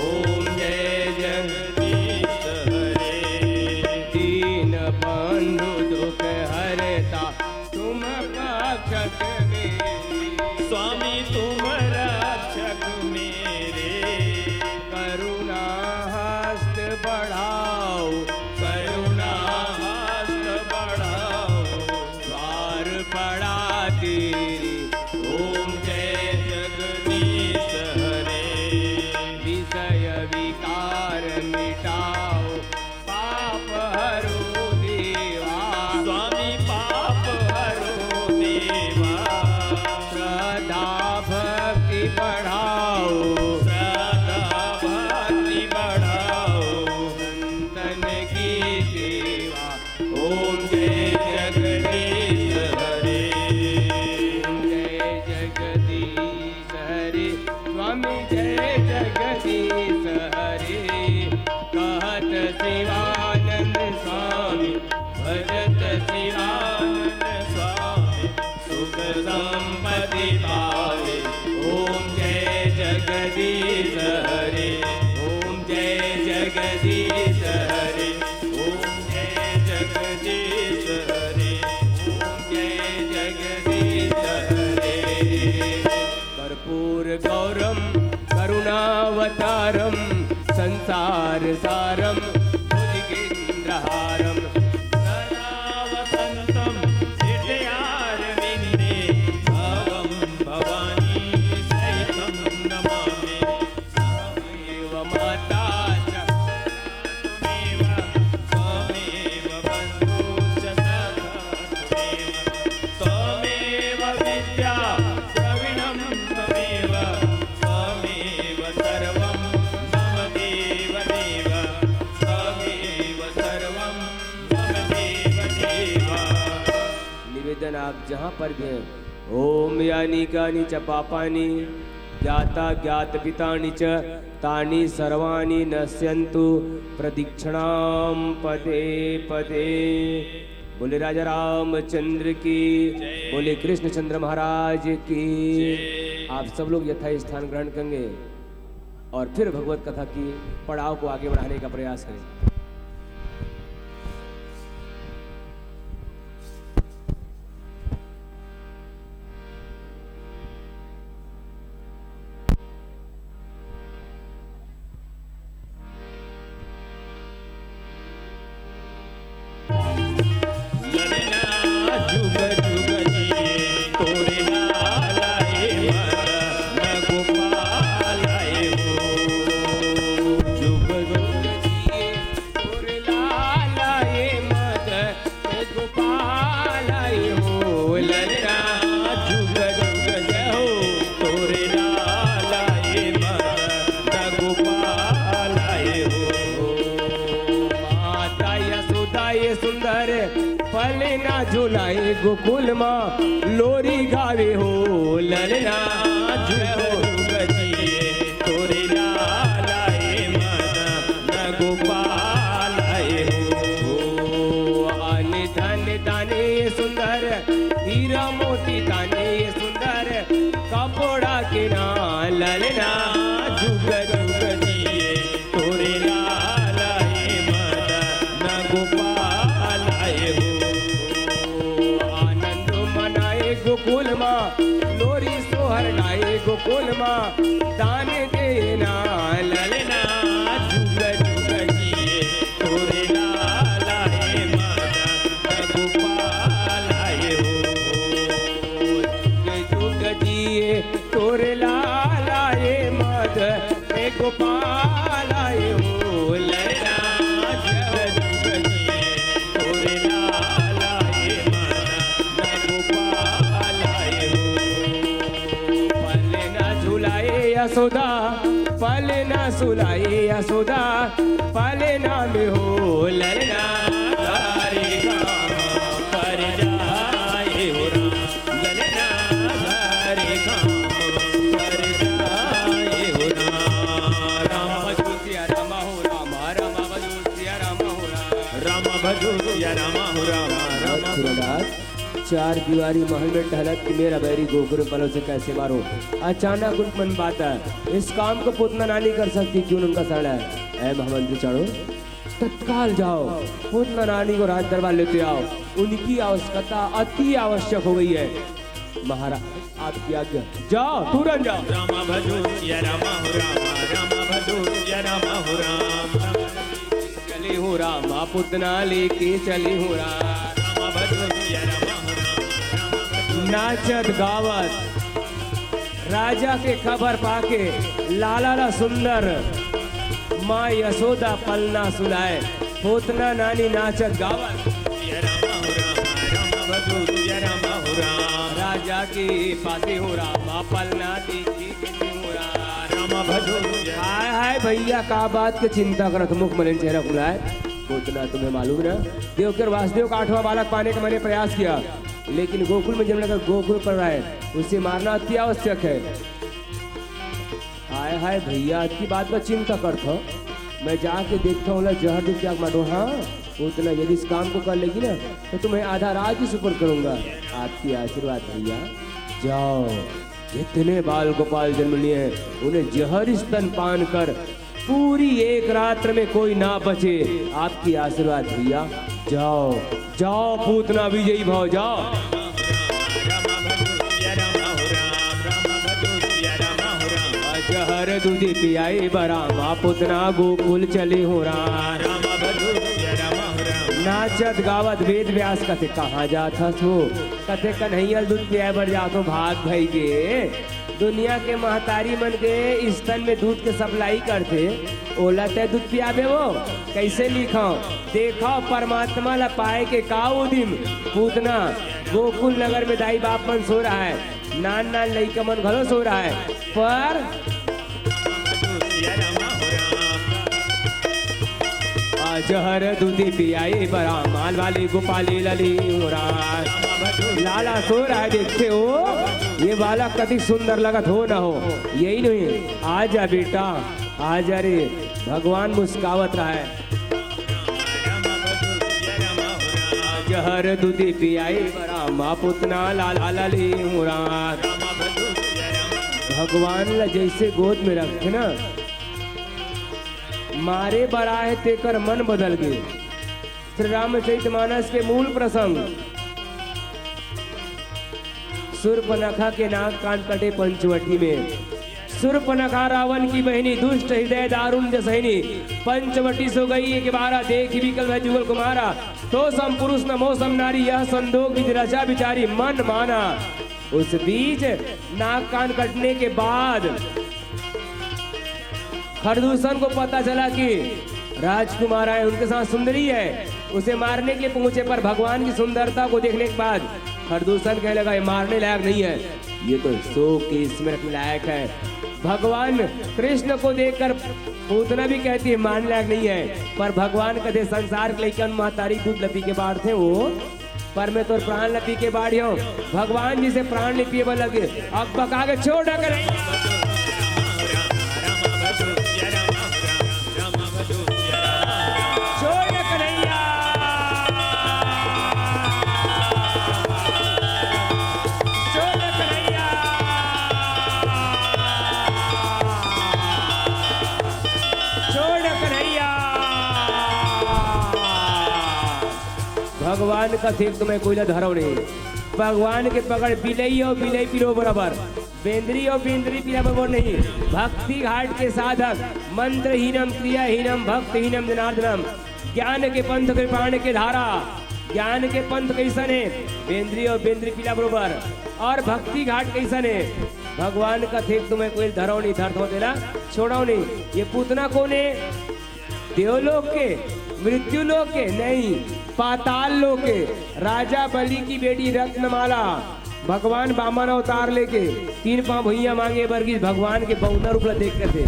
ओम जय जगदीश हरे। दीन बंधु दुख हरता तुम रक्षक मेरे। स्वामी तुम रक्षक मेरे। करुणा हस्त बढ़ाओ, करुणा हस्त बढ़ाओ। द्वार पड़ा तेरी। ओम जय जगदीश हरे। विषय विकार मिटाओ, पाप हरो देवा। स्वामी पाप हरो देवा। श्रद्धा भक्ति बढ़ाओ, श्रद्धा भक्ति बढ़ाओ। संतन की सेवा। ओम जय जगदीश हरे। ओम जय जगदीश हरे। स्वामी जय जगदीश हरे। कहत शिवानंद स्वामी, भजत शिवानंद स्वामी, सुख संपत्ति पावे। ओम जय जगदीश हरे। ओम जय जगदीश हरे। ओम जय जगदीश हरे। ओम जय जगदीश हरे। कर्पूर गौरम करुणावतारम संसार सारम भुजगेंद्रहारम सदा वसंतम हृदयारविंदे भवम भवानी सहितम नमामि। त्वमेव माता च त्वमेव बन्धु च सखा त्वमेव त्वमेव विद्या द्रविणं त्वमेव त्वमेव सर्वं मम देव देव त्वमेव सर्वं मम देव देव। निवेदन, आप जहाँ पर भी हैं, ओम यानि कानि च पापानि ज्ञाता ज्ञात पितानि च तानि सर्वाणि नश्यंतु प्रदक्षिणाम पदे पदे। बोले राजा रामचंद्र की, बोले कृष्णचंद्र महाराज की। आप सब लोग यथा स्थान ग्रहण करेंगे और फिर भगवत कथा की पड़ाव को आगे बढ़ाने का प्रयास करें। ललना जुग जुग जिए, तोरे लाल ए मदन गोपाल ए हो। जुग जुग जिए, ये सुंदर पलना झुलाए गोकुल मा, लोरी गावे हो ललना। झुक झुक जिए तोरे लाल ए मदन गोपाल ए हो। अन धन दाने ये सुंदर, हीरा मोती दाने ये सुंदर, कपड़ा के ना ललना। झुक झुक जिए तोरे लाल ए मदन गोपाल ए हो। आनंद मनाए गोकुल मा, लोरी सोहर गाए गोकुल मा, दान देना ललना। झुक झुक जिए तोरे लाल ए मदन गोपाल ए हो। झुक झुक जिए तोरे लाल ए मदन गोपाल ए हो। ललना झुक झुक जिए तोरे लाल ए मदन गोपाल ए हो। पलना झुलाए यशोदा, पलना सुलाए यशोदा, पलना में हो ललना। तारे गाम पर जाए हो राम, ललना तारे गाम पर जाए हो राम। राम भजो सिया राम हो राम, राम भजो सिया राम हो राम। राम भजो सिया राम हो राम, राम भजो। सूरदास, चार दीवारी महल में टहलत कि मेरा बैरी गोकुल पलो से कैसे मारो। अचानक उनके मन बात है, इस काम को पूतना नानी कर सकती, क्यों उनका शरण है। ऐ महामंत्री चाणूर, तत्काल जाओ, पूतना नानी को राज दरबार लेते आओ, उनकी आवश्यकता अति आवश्यक हो गई है। महाराज, आपकी आज्ञा, जाओ, तुरंत जाओ। राम भजो सिया राम हो राम, राम भजो सिया राम हो राम। चली हूँ रामा, पूतना लेके चली हूँ राम। राम भजो सिया राम हो राम, राम भजो। नाचत गावत राजा के खबर पाके लाला ला सुंदर, माँ यशोदा पलना सुलाए, पूतना नानी नाचत गावत। सिया राम हो राम, राम भजो सिया राम हो राम। राजा के पासे हो रामा, पलना देखी के हो राम। राम भजो सिया। हाय हाय भैया, का बात के चिंता करत, मुख मलिन चेहरा खुलाए। पूतना तुम्हें मालूम ना, देवकी और वासुदेव का आठवां बालक पाने का मैंने प्रयास किया, लेकिन गोकुल में जन्म लेकर गोकुल पर आए, उसे मारना अति आवश्यक है। हाय हाय भैया, अतकी बात का चिंता करत हो, मैं जाके देखता हूँ, ला जहर दूध पिया के मारो। हाँ, पूतना यदि इस काम को कर लेगी ना, तो तुम्हें आधा राज्य सुपुर्द करूंगा। आपकी आशीर्वाद भैया, जाओ। जितने बाल गोपाल जन्म लिए हैं, उन्हें जहर स्तन पान कर पूरी एक रात्र में कोई ना बचे। आपकी आशीर्वाद भैया, जाओ, जाओ पूतना विजयी भव, जाओ। जहर दूध पियाई बरामा, पूतना गोकुल चली हूँ राम। नाचत गावत वेद व्यास कथे, कहाँ जात हस हो? कथे, कन्हैया ल दूध पियाए बर जात हो, भाग भई गे। दुनिया के महतारी मन के स्तन में दूध के सप्लाई करथे, ओला तै दूध पियाबे वो? कैसे लिखव? देखव, परमात्मा ला पाए के का उदिम। पूतना, गोकुल नगर में दाई बाप मन सो रहा है, नान नान लइका मन घलो सो रहा है, पर आ जहर दूधी पियाई बरा, माल वाली गोपाली लली उरा। लाला सो रहा है, देखते हो, ये बालक कति सुंदर लगत हो न हो, यही नहीं, आजा बेटा, आजा रे, भगवान मुस्कावत रहा है। जहर दूधी पियाई बरा, माँ पूतना लाला लली उरा। भगवान ला जैसे गोद में रखथे ना, मारे बर आए तेकर मन बदल गे। श्री रामचरित मानस के मूल प्रसंग, सूर्पनखा के नाक कान कटे पंचवटी में। सूर्पनखा रावण की बहिनी, दुष्ट हृदय दारुण जसहिनी, पंचवटी सो गई एक बारा, देखि बिकल भय जुगल कुमारा। तो सम पुरुष न मो सम नारी, यह संदोग विधि रचा बिचारी मन माना। उस बीच नाक कान कटने के बाद खरदूषण को पता चला कि राजकुमार आए, उनके साथ सुंदरी है। उसे मारने के लिए पहुंचे, पर भगवान की सुंदरता को देखने के बाद खरदूषण कहने लगा, ये मारने लायक नहीं है। ये तो शोक के स्मृति लायक है। भगवान कृष्ण को देखकर पूतना भी कहती है, मानने लायक नहीं है, पर भगवान कथे, संसार के लइका मन महतारी दूध ल पी के बाढ़थे, वो पर मैं तोर प्राण ल पी के बाढ़ियो। भगवान जी से प्राण ल पिए बर लगे, अकबका के छोड़ डकरैया। छोड़ डकरैया। छोड़ डकरैया। छोड़ डकरैया। भगवान कथे, तुम्हें कोई ला धरो नहीं। भगवान के पकड़ बिलई अउ बिलई पिला बरोबर, बेंदरी अउ बेंदरी पिला बरोबर नहीं। भक्ति घाट के साधक, मंत्रहीनम क्रियाहीनम भक्तहीनम जनार्दनम। ज्ञान के पंथ के पान के धारा, ज्ञान के पंथ कइसन हे? बेंदरी अउ बेंदरी पिला बरोबर। अउ भक्ति घाट कइसन हे? भगवान कथे, तुम्हें कोई धरो नहीं, धरथों तेला छोड़ो नहीं। ये पूतना कोन हे? देवलोक के, मृत्यु लोक के? नहीं, पाताल लोक के। राजा बलि की बेटी रत्नमाला, भगवान बामन अवतार लेके तीन पांव भुइयां मांगे बर गिस, भगवान के बउना रूप ला देख के थे,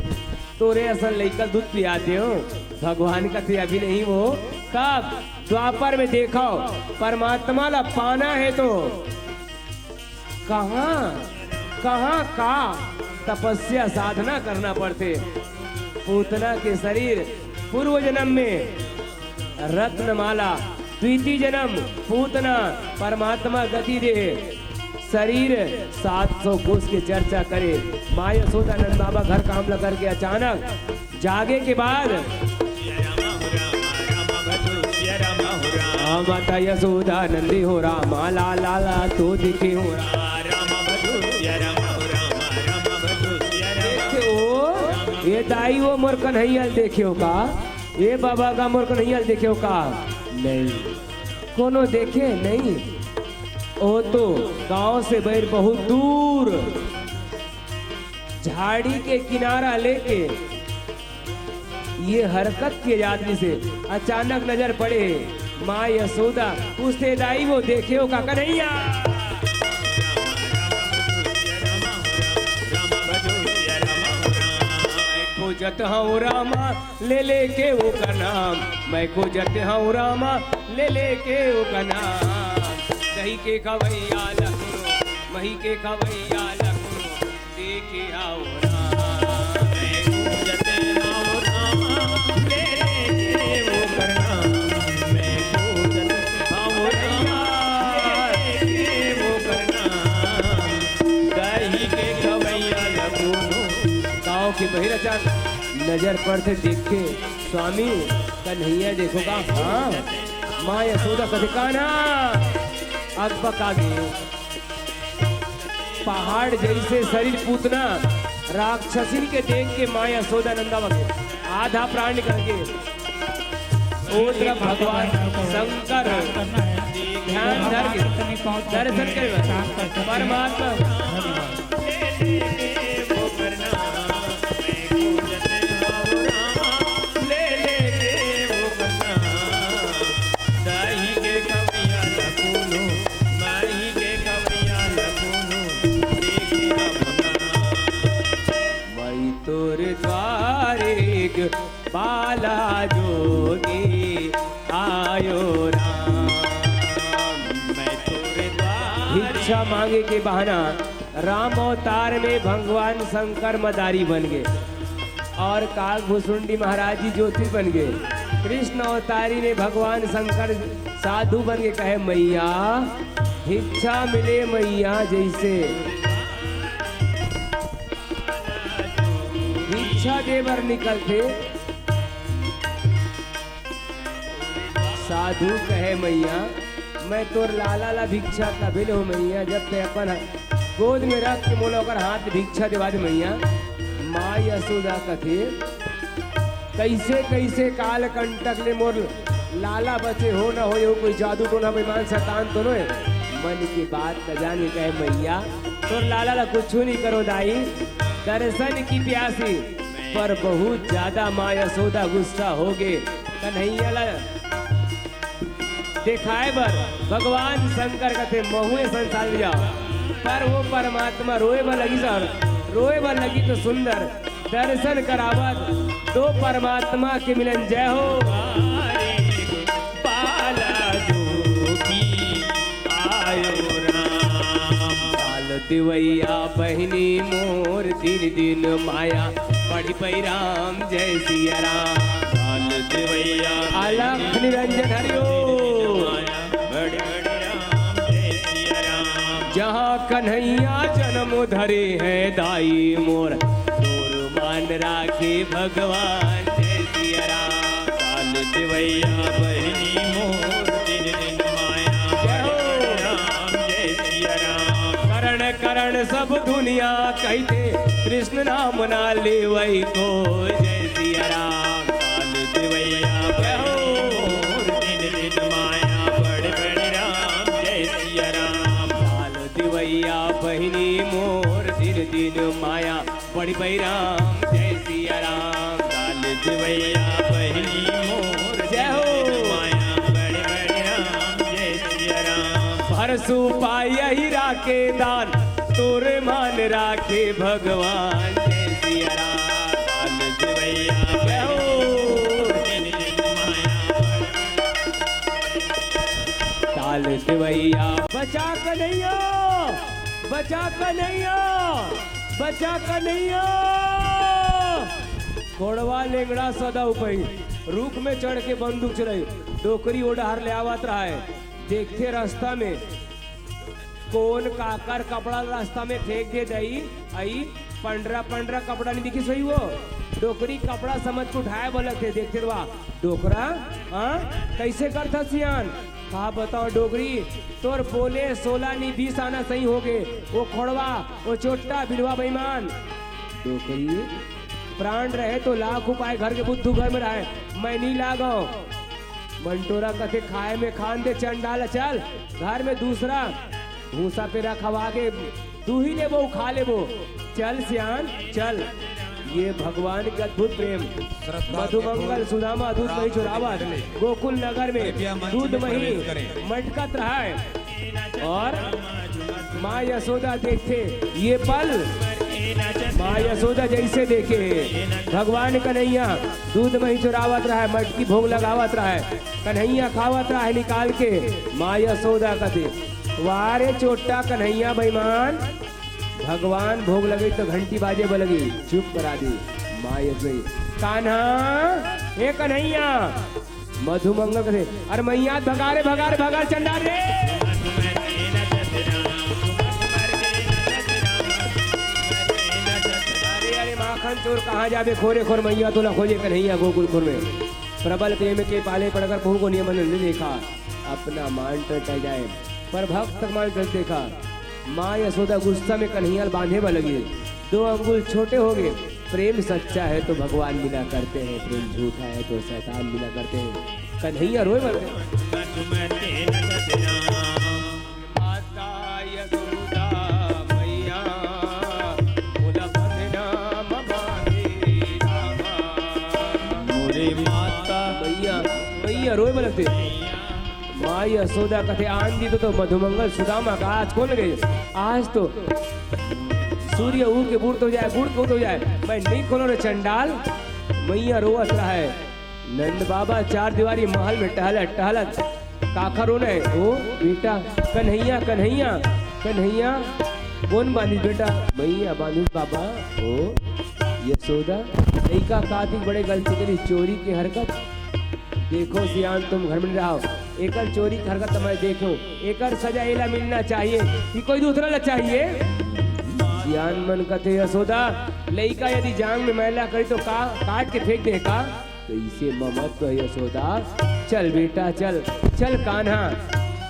तोरे असन लइका दूध पियाथे हो। भगवान कथे, अभी नहीं वो, कब? द्वापर में देखो, परमात्मा ला पाना हे तो कहाँ, कहाँ का तपस्या साधना करना पड़थे। पूतना के शरीर पूर्व जन्म में रत्नमाला, द्वितीय जन्म पूतना, परमात्मा गति दे। शरीर सात सौ कोस के चर्चा करे। माँ यशोदा नंद बाबा घर काम ल करके अचानक जागे के बाद, आ माता यशोदा नंदी हो रामा, ला ला ला तो दिखे हो रामा। देखे हो, ये दाई वो मोर कन्हैया ल देखे हो का? ये बाबा का मोर कन्हैया ल देखे हो का? नहीं। कोनो देखे नहीं। ओ तो गांव से बैर बहुत दूर झाड़ी के किनारा लेके ये हरकत के आदमी से अचानक नजर पड़े। माँ यशोदा पूछथे, दाई वो देखे हो का कन्हैया? खोजत हूँ रामा ले लेके ओकर नाम, मैं खोजत हूँ रामा ले लेके ओकर नाम। दही के खवैया लखनो, मही के खवैया लखनो, देखे आओ राम। मैं खोजत हूँ रामा ले लेके ओकर नाम, मैं खोजत हूँ रामा ले लेके ओकर नाम। दही के खवैया लखनो। गाँव के बहिरा चान नजर पड़थे, देखे स्वामी कन्हैया देखो का, हाँ, माँ यशोदा कथे कान्हा, अकबका गे। पहाड़ जैसे शरीर पूतना, राक्षसिन के देख के माँ यशोदा नंदा वगे आधा प्राण निकल गे। ओ तरफ भगवान शंकर ध्यान धर के दर्शन करे। परमात्मा मई तोर द्वारे बाला जोगी आयो राम। मैं तोर द्वारे भिक्षा मांगे के बहाना राम अवतार में भगवान शंकर मदारी बन गे अउ काकभुसुंडी महाराज जी जोधी बन गे। कृष्ण अवतारी में भगवान शंकर साधु बन गे, कहे मैया भिक्षा मिले मैया जैसे भिक्षा दे बर निकलथे। साधु कहे मैया, मैं तोर लाला ला भिक्षा तभे ले हो मैया, जब ते अपन गोद में रख के मोला ओकर हाथ भिक्षा देवा दे मैया। माँ यशोदा कथे, कैसे कैसे काल कंटक ले मोर लाला बचे हो ना हो, ये कोई जादू टोना बेईमान शैतान तो नोहे। मन की बात न जाने कहे मैया, तोर लाला ला कुछ नहीं करो दाई, दर्शन की प्यासी, पर बहुत ज्यादा माँ यशोदा गुस्सा हो गे। कन्हैया ला देखाए बर भगवान शंकर कथे, महुए संसार में जाओ। पर वो परमात्मा रोए बर लगी सर, रोए बर लगी तो सुंदर दर्शन करावत दो परमात्मा के मिलन। जय हो। बाला जोगी आयो राम। काल दिवैया बहिनी मोर दिन दिन माया बड़ी पै राम जय सिया राम। काल दिवैया अलख निरंजन हरिओ। माया बड़ी बड़ी राम जय सिया राम। जहाँ कन्हैया जन्म धरे हैं दाई मोर तोर मान राखे भगवान जय सिया राम। काल दिवैया बहिनी मोर दिन दिन माया जय हो। राम जय सिया राम। करण करण सब दुनिया कहते कृष्ण नाम ना लेवई को जय सिया राम। काल दिवैया बहिनी मोर दिन दिन माया बड़ बड़ राम जय सिया राम। काल दिवैया बहिनी मोर दिन दिन माया बड़ी पै राम जय सिया राम। काल दिवैया बहिनी मोर जय हो। माया बड़ी बड़ी राम जय सिया राम। भर सुपाई हीरा के दान तोर मान राखे भगवान जय सिया राम। काल दिवैया बहिनी मोर दिन दिन माया बड़ी ताल देवैया बचा कन्हैया, बचा कन्हैया, बचा कन्हैया। कोड़वा लेंगड़ा सदा उपई, रूख में चढ़ के बंदूक चलाई, डोकरी ओ डहर ले आवत रहाय। देखथे रास्ता में कोन काकर कपड़ा रास्ता में फेंक दे दई, अई पंडरा पंडरा कपड़ा नहीं दिखिस होई वो। डोकरी कपड़ा समझ के उठाए बर लगथे, देखथे रहा, डोकरा, हाँ, कैसे करथा सियान? का बताओ डोकरी, तोर बोले सोला नी बीस आना सही होगे। वो खोड़वा, वो चोट्टा, बिलवा बेईमान। डोकरी, प्राण रहे तो लाख उपाय, घर के बुद्धू घर में रहे, मैं नी लागव। मंटोरा कथे खाए में खान दे चंडाल, चल घर में दूसरा भूसा पेरा खवा के दूही लेबो, खा लेबो। चल सियान, चल। ये भगवान के अद्भुत प्रेम। श्रद्धा के मधुमंगल फूल सुदामा दूध राम मही को चोरावत निकले। गोकुल नगर में कृपया मंच दूध में मही प्रवेश करें। मटकत रहाय। और माँ यशोदा देखथे ये पल, माँ यशोदा जैसे देखे हे भगवान कन्हैया दूध मही चोरावत रहाय, मटकी भोग लगावत रहाय, कन्हैया खावत रहाय निकाल के। माँ यशोदा कथे, "वाह रे चोट्टा कन्हैया बेईमान, भगवान भोग लगे तो घंटी बाजे बर लगी, चुप करा दी।" माँ यशोदा, "कान्हा, हे कन्हैया।" मधुमंगल कथे, "अरे मैया भगा रे, भगा रे, भगा चंडाल रे।" अरे, अरे माखन चोर कहाँ जाबे, खोरे खोर मैया तोला खोजे कन्हैया गोकुल खोर में। प्रबल प्रेम के पाले पड़कर प्रभु को नियमन नहीं देखा, अपना मान टट जाए, पर भक्त मान टट देखा। माँ यशोदा गुस्सा में कन्हैया ल बांधे बर लगी, दो अंगुल छोटे होगे। प्रेम सच्चा है तो भगवान मिला करते हैं, प्रेम झूठा है तो शैतान मिला करते हैं। कन्हैया रोए बर माता यशोदा मैया, मोला बंधना म बांधे रामा। मोरे माता मैया, मैया रोए बर लगथे। माँ यशोदा कथे, "आन दी तो, तो मधुमंगल सुदामा का आज खोल गए, आज तो सूर्य उग के बूढ़ तो जाए, बूढ़ तो जाए, मैं नहीं खोलो रे चंडाल।" मैया रोवत रहाय। नंद बाबा चार दीवारी महल में टहलत टहलत काखर रोना है, "ओ बेटा कन्हैया, कन्हैया, कन्हैया।" "कोन बांधिस बेटा?" "मैया बांधिस बाबा।" "ओ यशोदा, लइका का दिख बड़े गलती करी, चोरी के हरकत।" देखो सियान, तुम घर में रहो, एकर चोरी के हरकत मैं देखो, एकर सजा एला मिलना चाहिए कि कोई दूसरा ला चाहिए? सियान मन कथे, "यशोदा, लइका यदि जांग में मैला करी तो का काट के फेंक दे का?" तो इसे ममत्व है यशोदा। चल बेटा चल, चल कान्हा,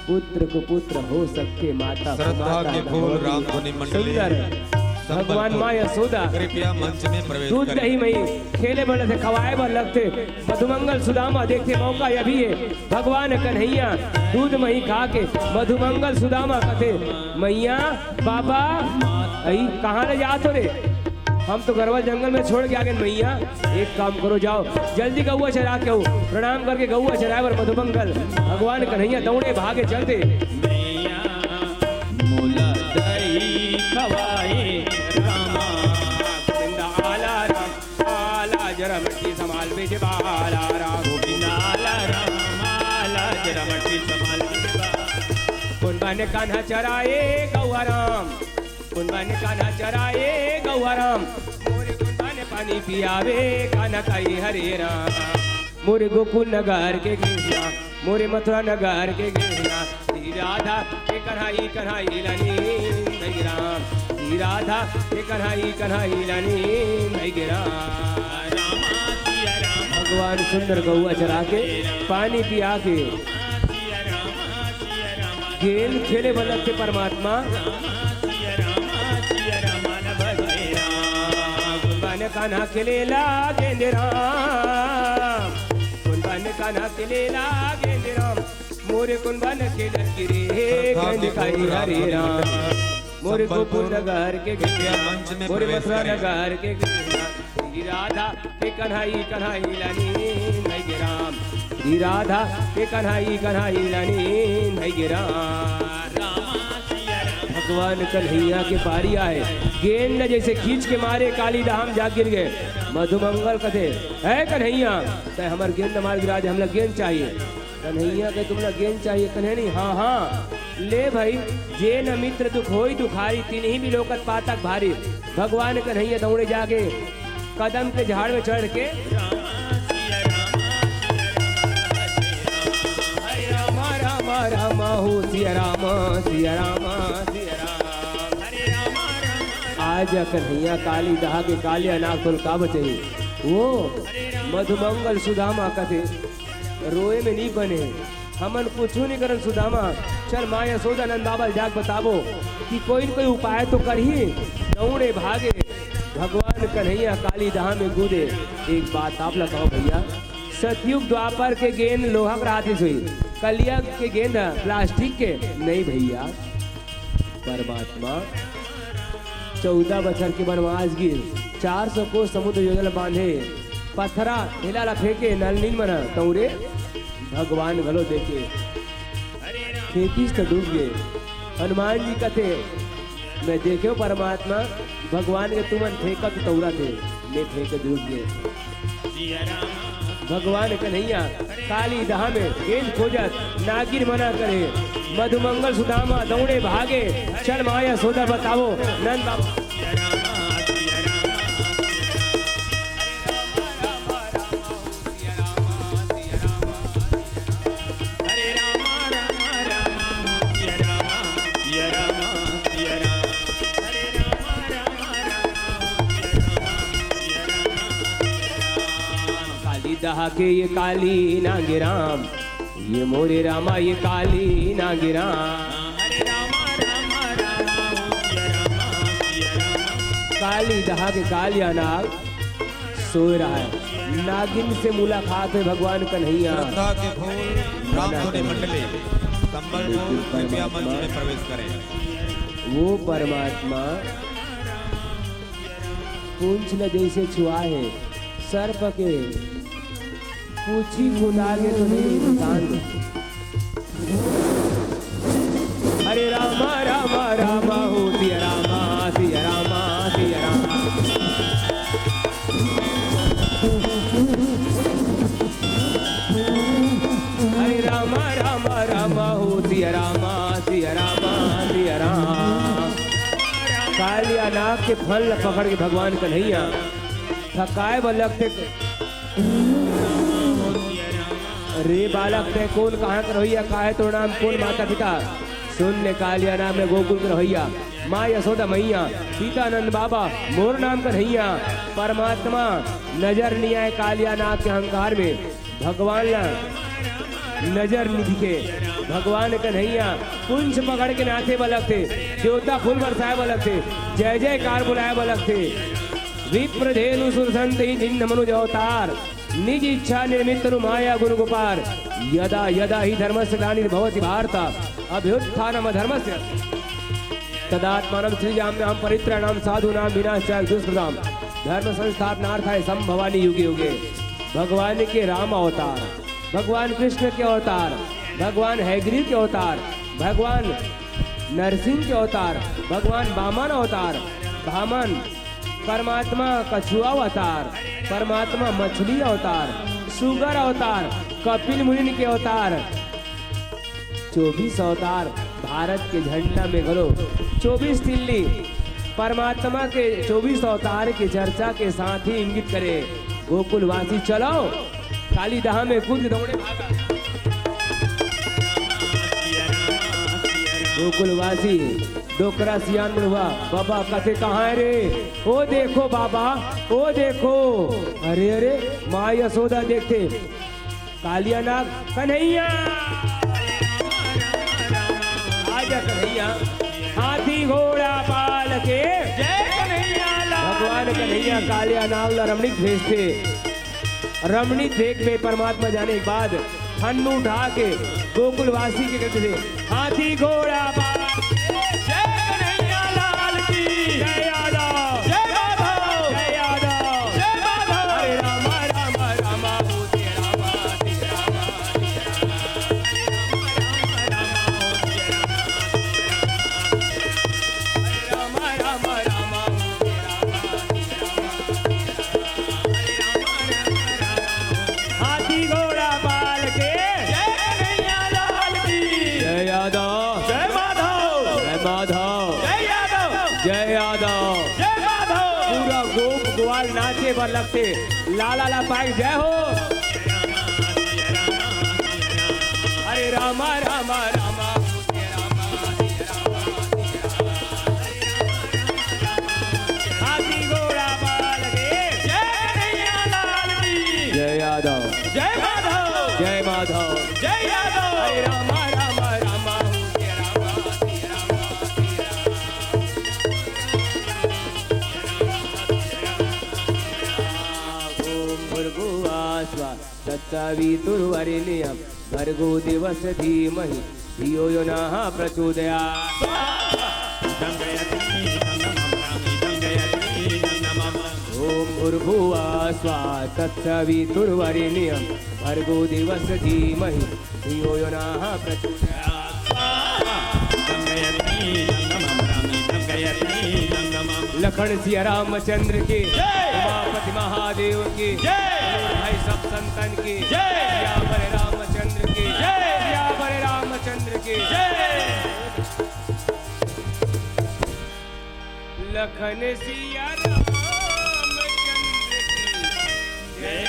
पुत्र को पुत्र हो सकते, माता को श्रद्धा माता के न फूल होती। राम धुनी मंडली सुंदर। संबलपुर। भगवान माँ यशोदा कृपया मंच में प्रवेश दूध करें। दही मही खेले बर लगथे, खवाए बर लगथे। मधुमंगल सुदामा देखथे मौका ये भी है, भगवान कन्हैया दूध मही खा के मधुमंगल सुदामा कथे, "मैया, बाबा, अई कहाँ ले जात हो रे? हम तो गरवा जंगल में छोड़ के आ गए मैया, एक काम करो, जाओ जल्दी गौवा चरा के हो।" प्रणाम करके गौवा चराए बर मधुमंगल भगवान कन्हैया दौड़े भागे चलते। मैया, मोला दही हवाई रामा। गोविंद आला राम, आला जरा मट्टी संभाल बेटे बाला राम। गोविंद आला राम, आला जरा मट्टी संभाल बेटे बाला। कुंदन कान्हा चराए गौआ राम, कुंदन कान्हा चराए गौआ राम। मोरे कुंदन पानी पियावे कान्हा काई हरे राम। मोरे गोकुल नगर के कृष्णा, मोरे मथुरा नगर के कृष्णा। श्री राधा के कन्हई कन्हई लानी भाई राम। श्री राधा के कन्हई कन्हई लानी भाई राम। भगवान सुंदर गौआ चरा के, पानी पिया के, गेंद खेले बलक के परमात्मा। कुंदन कान्हा खेले ला गेंद राम, कुंदन कान्हा खेले ला गेंद राम। मोरे कुंदन खेलत गिरे श्रद्धा गेंद के काई गौर हरे राम। रामधनी मंडल, मोरे गोकुल संबलपुर नगर के कृपया कृष्णा, मंच में मोरे प्रवेश मथुरा करें। नगर के कृष्णा। श्री राधा के कन्हई कन्हई लानी भाई राम। श्री राधा के कन्हई कन्हई लानी भाई राम। भगवान कन्हैया के पारी आए, गेंद जैसे खींच के मारे, काली दहा म जा गिर गए। मधुमंगल कथे, "है कन्हैया, तै हमर गेंद मार गिरा दे, हमला गेंद चाहिए।" कन्हैया के, "तुमला गेंद चाहिए?" कन्हैया नहीं, "हाँ, हाँ, ले भाई, जे न मित्र दुख होई दुखारी, तिनही बिलोकत पातक भारी।" भगवान कन्हैया दौड़े जाके कदम के झाड़ में चढ़ के, "रामा, रामा, रामा, हो सिया रामा, सिया रामा, सिया राम।" आज कन्हैया काली दहा के कालिया नाग तोल का बचही। वो मधुमंगल सुदामा कथे, "रोए में नहीं बने, हमन कुछू नहीं करन सुदामा। चल माँ यशोदा नंद बाबा ल जाके बताबो कि कोई न कोई उपाय तो करही।" दौड़े भागे, भगवान कन्हैया काली दहा में कूदे। एक बात आप ला कहूँ भैया, सतयुग द्वापर के गेंद लोहा के राहत रिहिस होही, कलयुग के गेंद प्लास्टिक के नहीं भैया। परमात्मा चौदह बछर के बनवास गिस, चार सौ कोस समुद्र योजन बांधे, पथरा ढेला ला फेंके, नल नीन मन तौरे, भगवान घलो देखे, फेंकिस त डूब गे। हनुमान जी कथे, "मैं देखेंव परमात्मा, भगवान के तुमन फेंकत तौरत हे, मैं फेंक डूब गे।" भगवान कन्हैया काली दहा में गेंद खोजत नागिन मना करे। मधुमंगल सुदामा दौड़े भागे, चल माँ यशोदा बताबो नंद बाबा। काली दहा के ये काली नागे राम, ये मोरे रामा, ये काली नागे राम। काली दहा के कालिया नाग सोए रहा है, नागिन से मुलाकात है भगवान कन्हैया। श्रद्धा के घोर रामधुनी मंडली, संबलपुर, कृपया मंच में प्रवेश करें। वो परमात्मा पूंछ ल जैसे छुआ है सर्प के, पूछी खुदा के तो नहीं इंसान। हरे रामा रामा रामा हो सिया रामा, सिया रामा, सिया रामा। हरे रामा रामा रामा हो सिया रामा, सिया रामा, सिया रामा। कालिया नाग के फन ल पकड़ के भगवान कन्हैया थकाए बर लगथे। रे बालक, तैं कोन, कहाँ के रहोइया, का हे तोर नाम, कोन माता पिता? सुन ले कालिया नाग, मैं गोकुल के रहोइया, माँ यशोदा मैया, पिता नंद बाबा, मोर नाम कन्हैया। परमात्मा नजर नहीं आए कालिया नाग के अहंकार में, भगवान ला नजर नहीं दिखे। भगवान कन्हैया पूंछ पकड़ के नाचे बर लगथे, देवता फूल बरसाए बर लगथे, जय जयकार बुलाए बर लगथे। विप्र धेनु सुर संत ही जिन मनुज अवतार, निज इच्छा निर्मित तनु माया गुण गुपार। यदा यदा ही धर्मस्य ग्लानिर्भवति भारत, अभ्युत्थानम धर्मस्य, तदात्मानं सृजाम्यहं परित्राणां साधूनां विनाशाय दुष्कृताम्। धर्म संस्थापनार्थाय संभवामि युगे युगे। भगवान के राम अवतार, भगवान कृष्ण के अवतार, भगवान हयग्रीव के अवतार, भगवान नरसिंह के अवतार, भगवान बामन अवतार, बामन, परमात्मा कछुआ अवतार, परमात्मा मछली अवतार, सुगर अवतार, कपिल मुनि के अवतार, चौबीस अवतार भारत के झंडा में घलो, चौबीस तिल्ली परमात्मा के चौबीस अवतार के चर्चा के साथ ही इंगित करे। गोकुलवासी चलो, काली डहा में कूद के दौड़े भागा। गोकुलवासी डोकरा सियान मन हुआ, बाबा कथे कहाँ है रे? ओ देखो बाबा, ओ देखो, अरे अरे, माँ यशोदा देखते, कालिया नाग कन्हैया, आजा कन्हैया, हाथी घोड़ा पाल के जय कन्हैया लाल भगवान की। कन्हैया कालिया नाग ला रमणीक भेजथे। रमणीक भेग में परमात्मा जाने के बाद हन्नू उठा के गोकुलवासी के कहते थे, हाथी घोड़ा पाल के जय कन्हैया लाल की। जय यादव। जय माधव। जय यादव। जय माधव। हरे राम राम राम होते राम होते राम। हाथी घोड़ा पाल के जय कन्हैया लाल की। जय यादव। जय माधव। जय माधव। जय यादव। जय यादव। जय माधव। पूरा गोप ग्वाल नाचे बर लगथे। लाला ला पाए जय हो। हरे राम राम राम। हाथी घोड़ा पाल के जय कन्हैया लाल की। जय यादव। जय माधव। जय माधव। जय यादव। हरे राम राम राम। ओम भूर्भुवः स्वः तत्सवितुर्वरेण्यं भर्गो देवस्य धीमहि धियो यो नः प्रचोदयात्। ओम भूर्भुवः स्वः तत्सवितुर्वरेण्यं भर्गो देवस्य धीमहि धियो यो नः प्रचोदयात्। लखन सिया रामचंद्र की, जय। उमापति महादेव की, जय। भाई सब संतन की, जय। सियावर रामचंद्र की, जय। सियावर रामचंद्र की, जय। लखन सिया रामचंद्र की जय।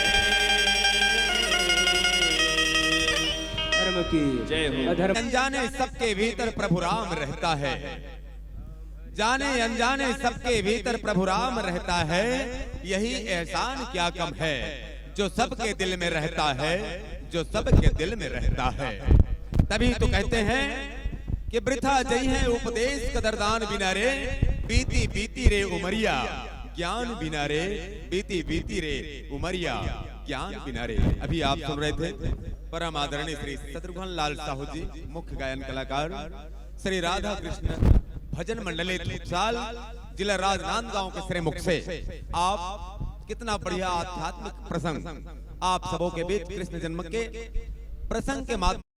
धर्म की जय हो। अधर्म अनजाने सबके भीतर प्रभु राम रहता है। जाने अनजाने सबके भीतर प्रभु राम रहता है। यही एहसान क्या कम है, जो सबके दिल में रहता है, जो सबके दिल में रहता है। तभी तो कहते हैं कि वृथा जइहैं उपदेश कदरदान बिना रे, बीती बीती रे उमरिया ज्ञान बिना रे, बीती बीती रे उमरिया ज्ञान बिना रे। अभी आप सुन रहे थे परम आदरणीय श्री शत्रुघ्न लाल साहू जी, मुख्य गायन कलाकार, श्री राधा कृष्ण भजन मंडली धूपसाल, जिला राजनांदगांव के श्रीमुख से। आप कितना बढ़िया आध्यात्मिक प्रसंग आप सबों के बीच कृष्ण जन्म के प्रसंग के माध्यम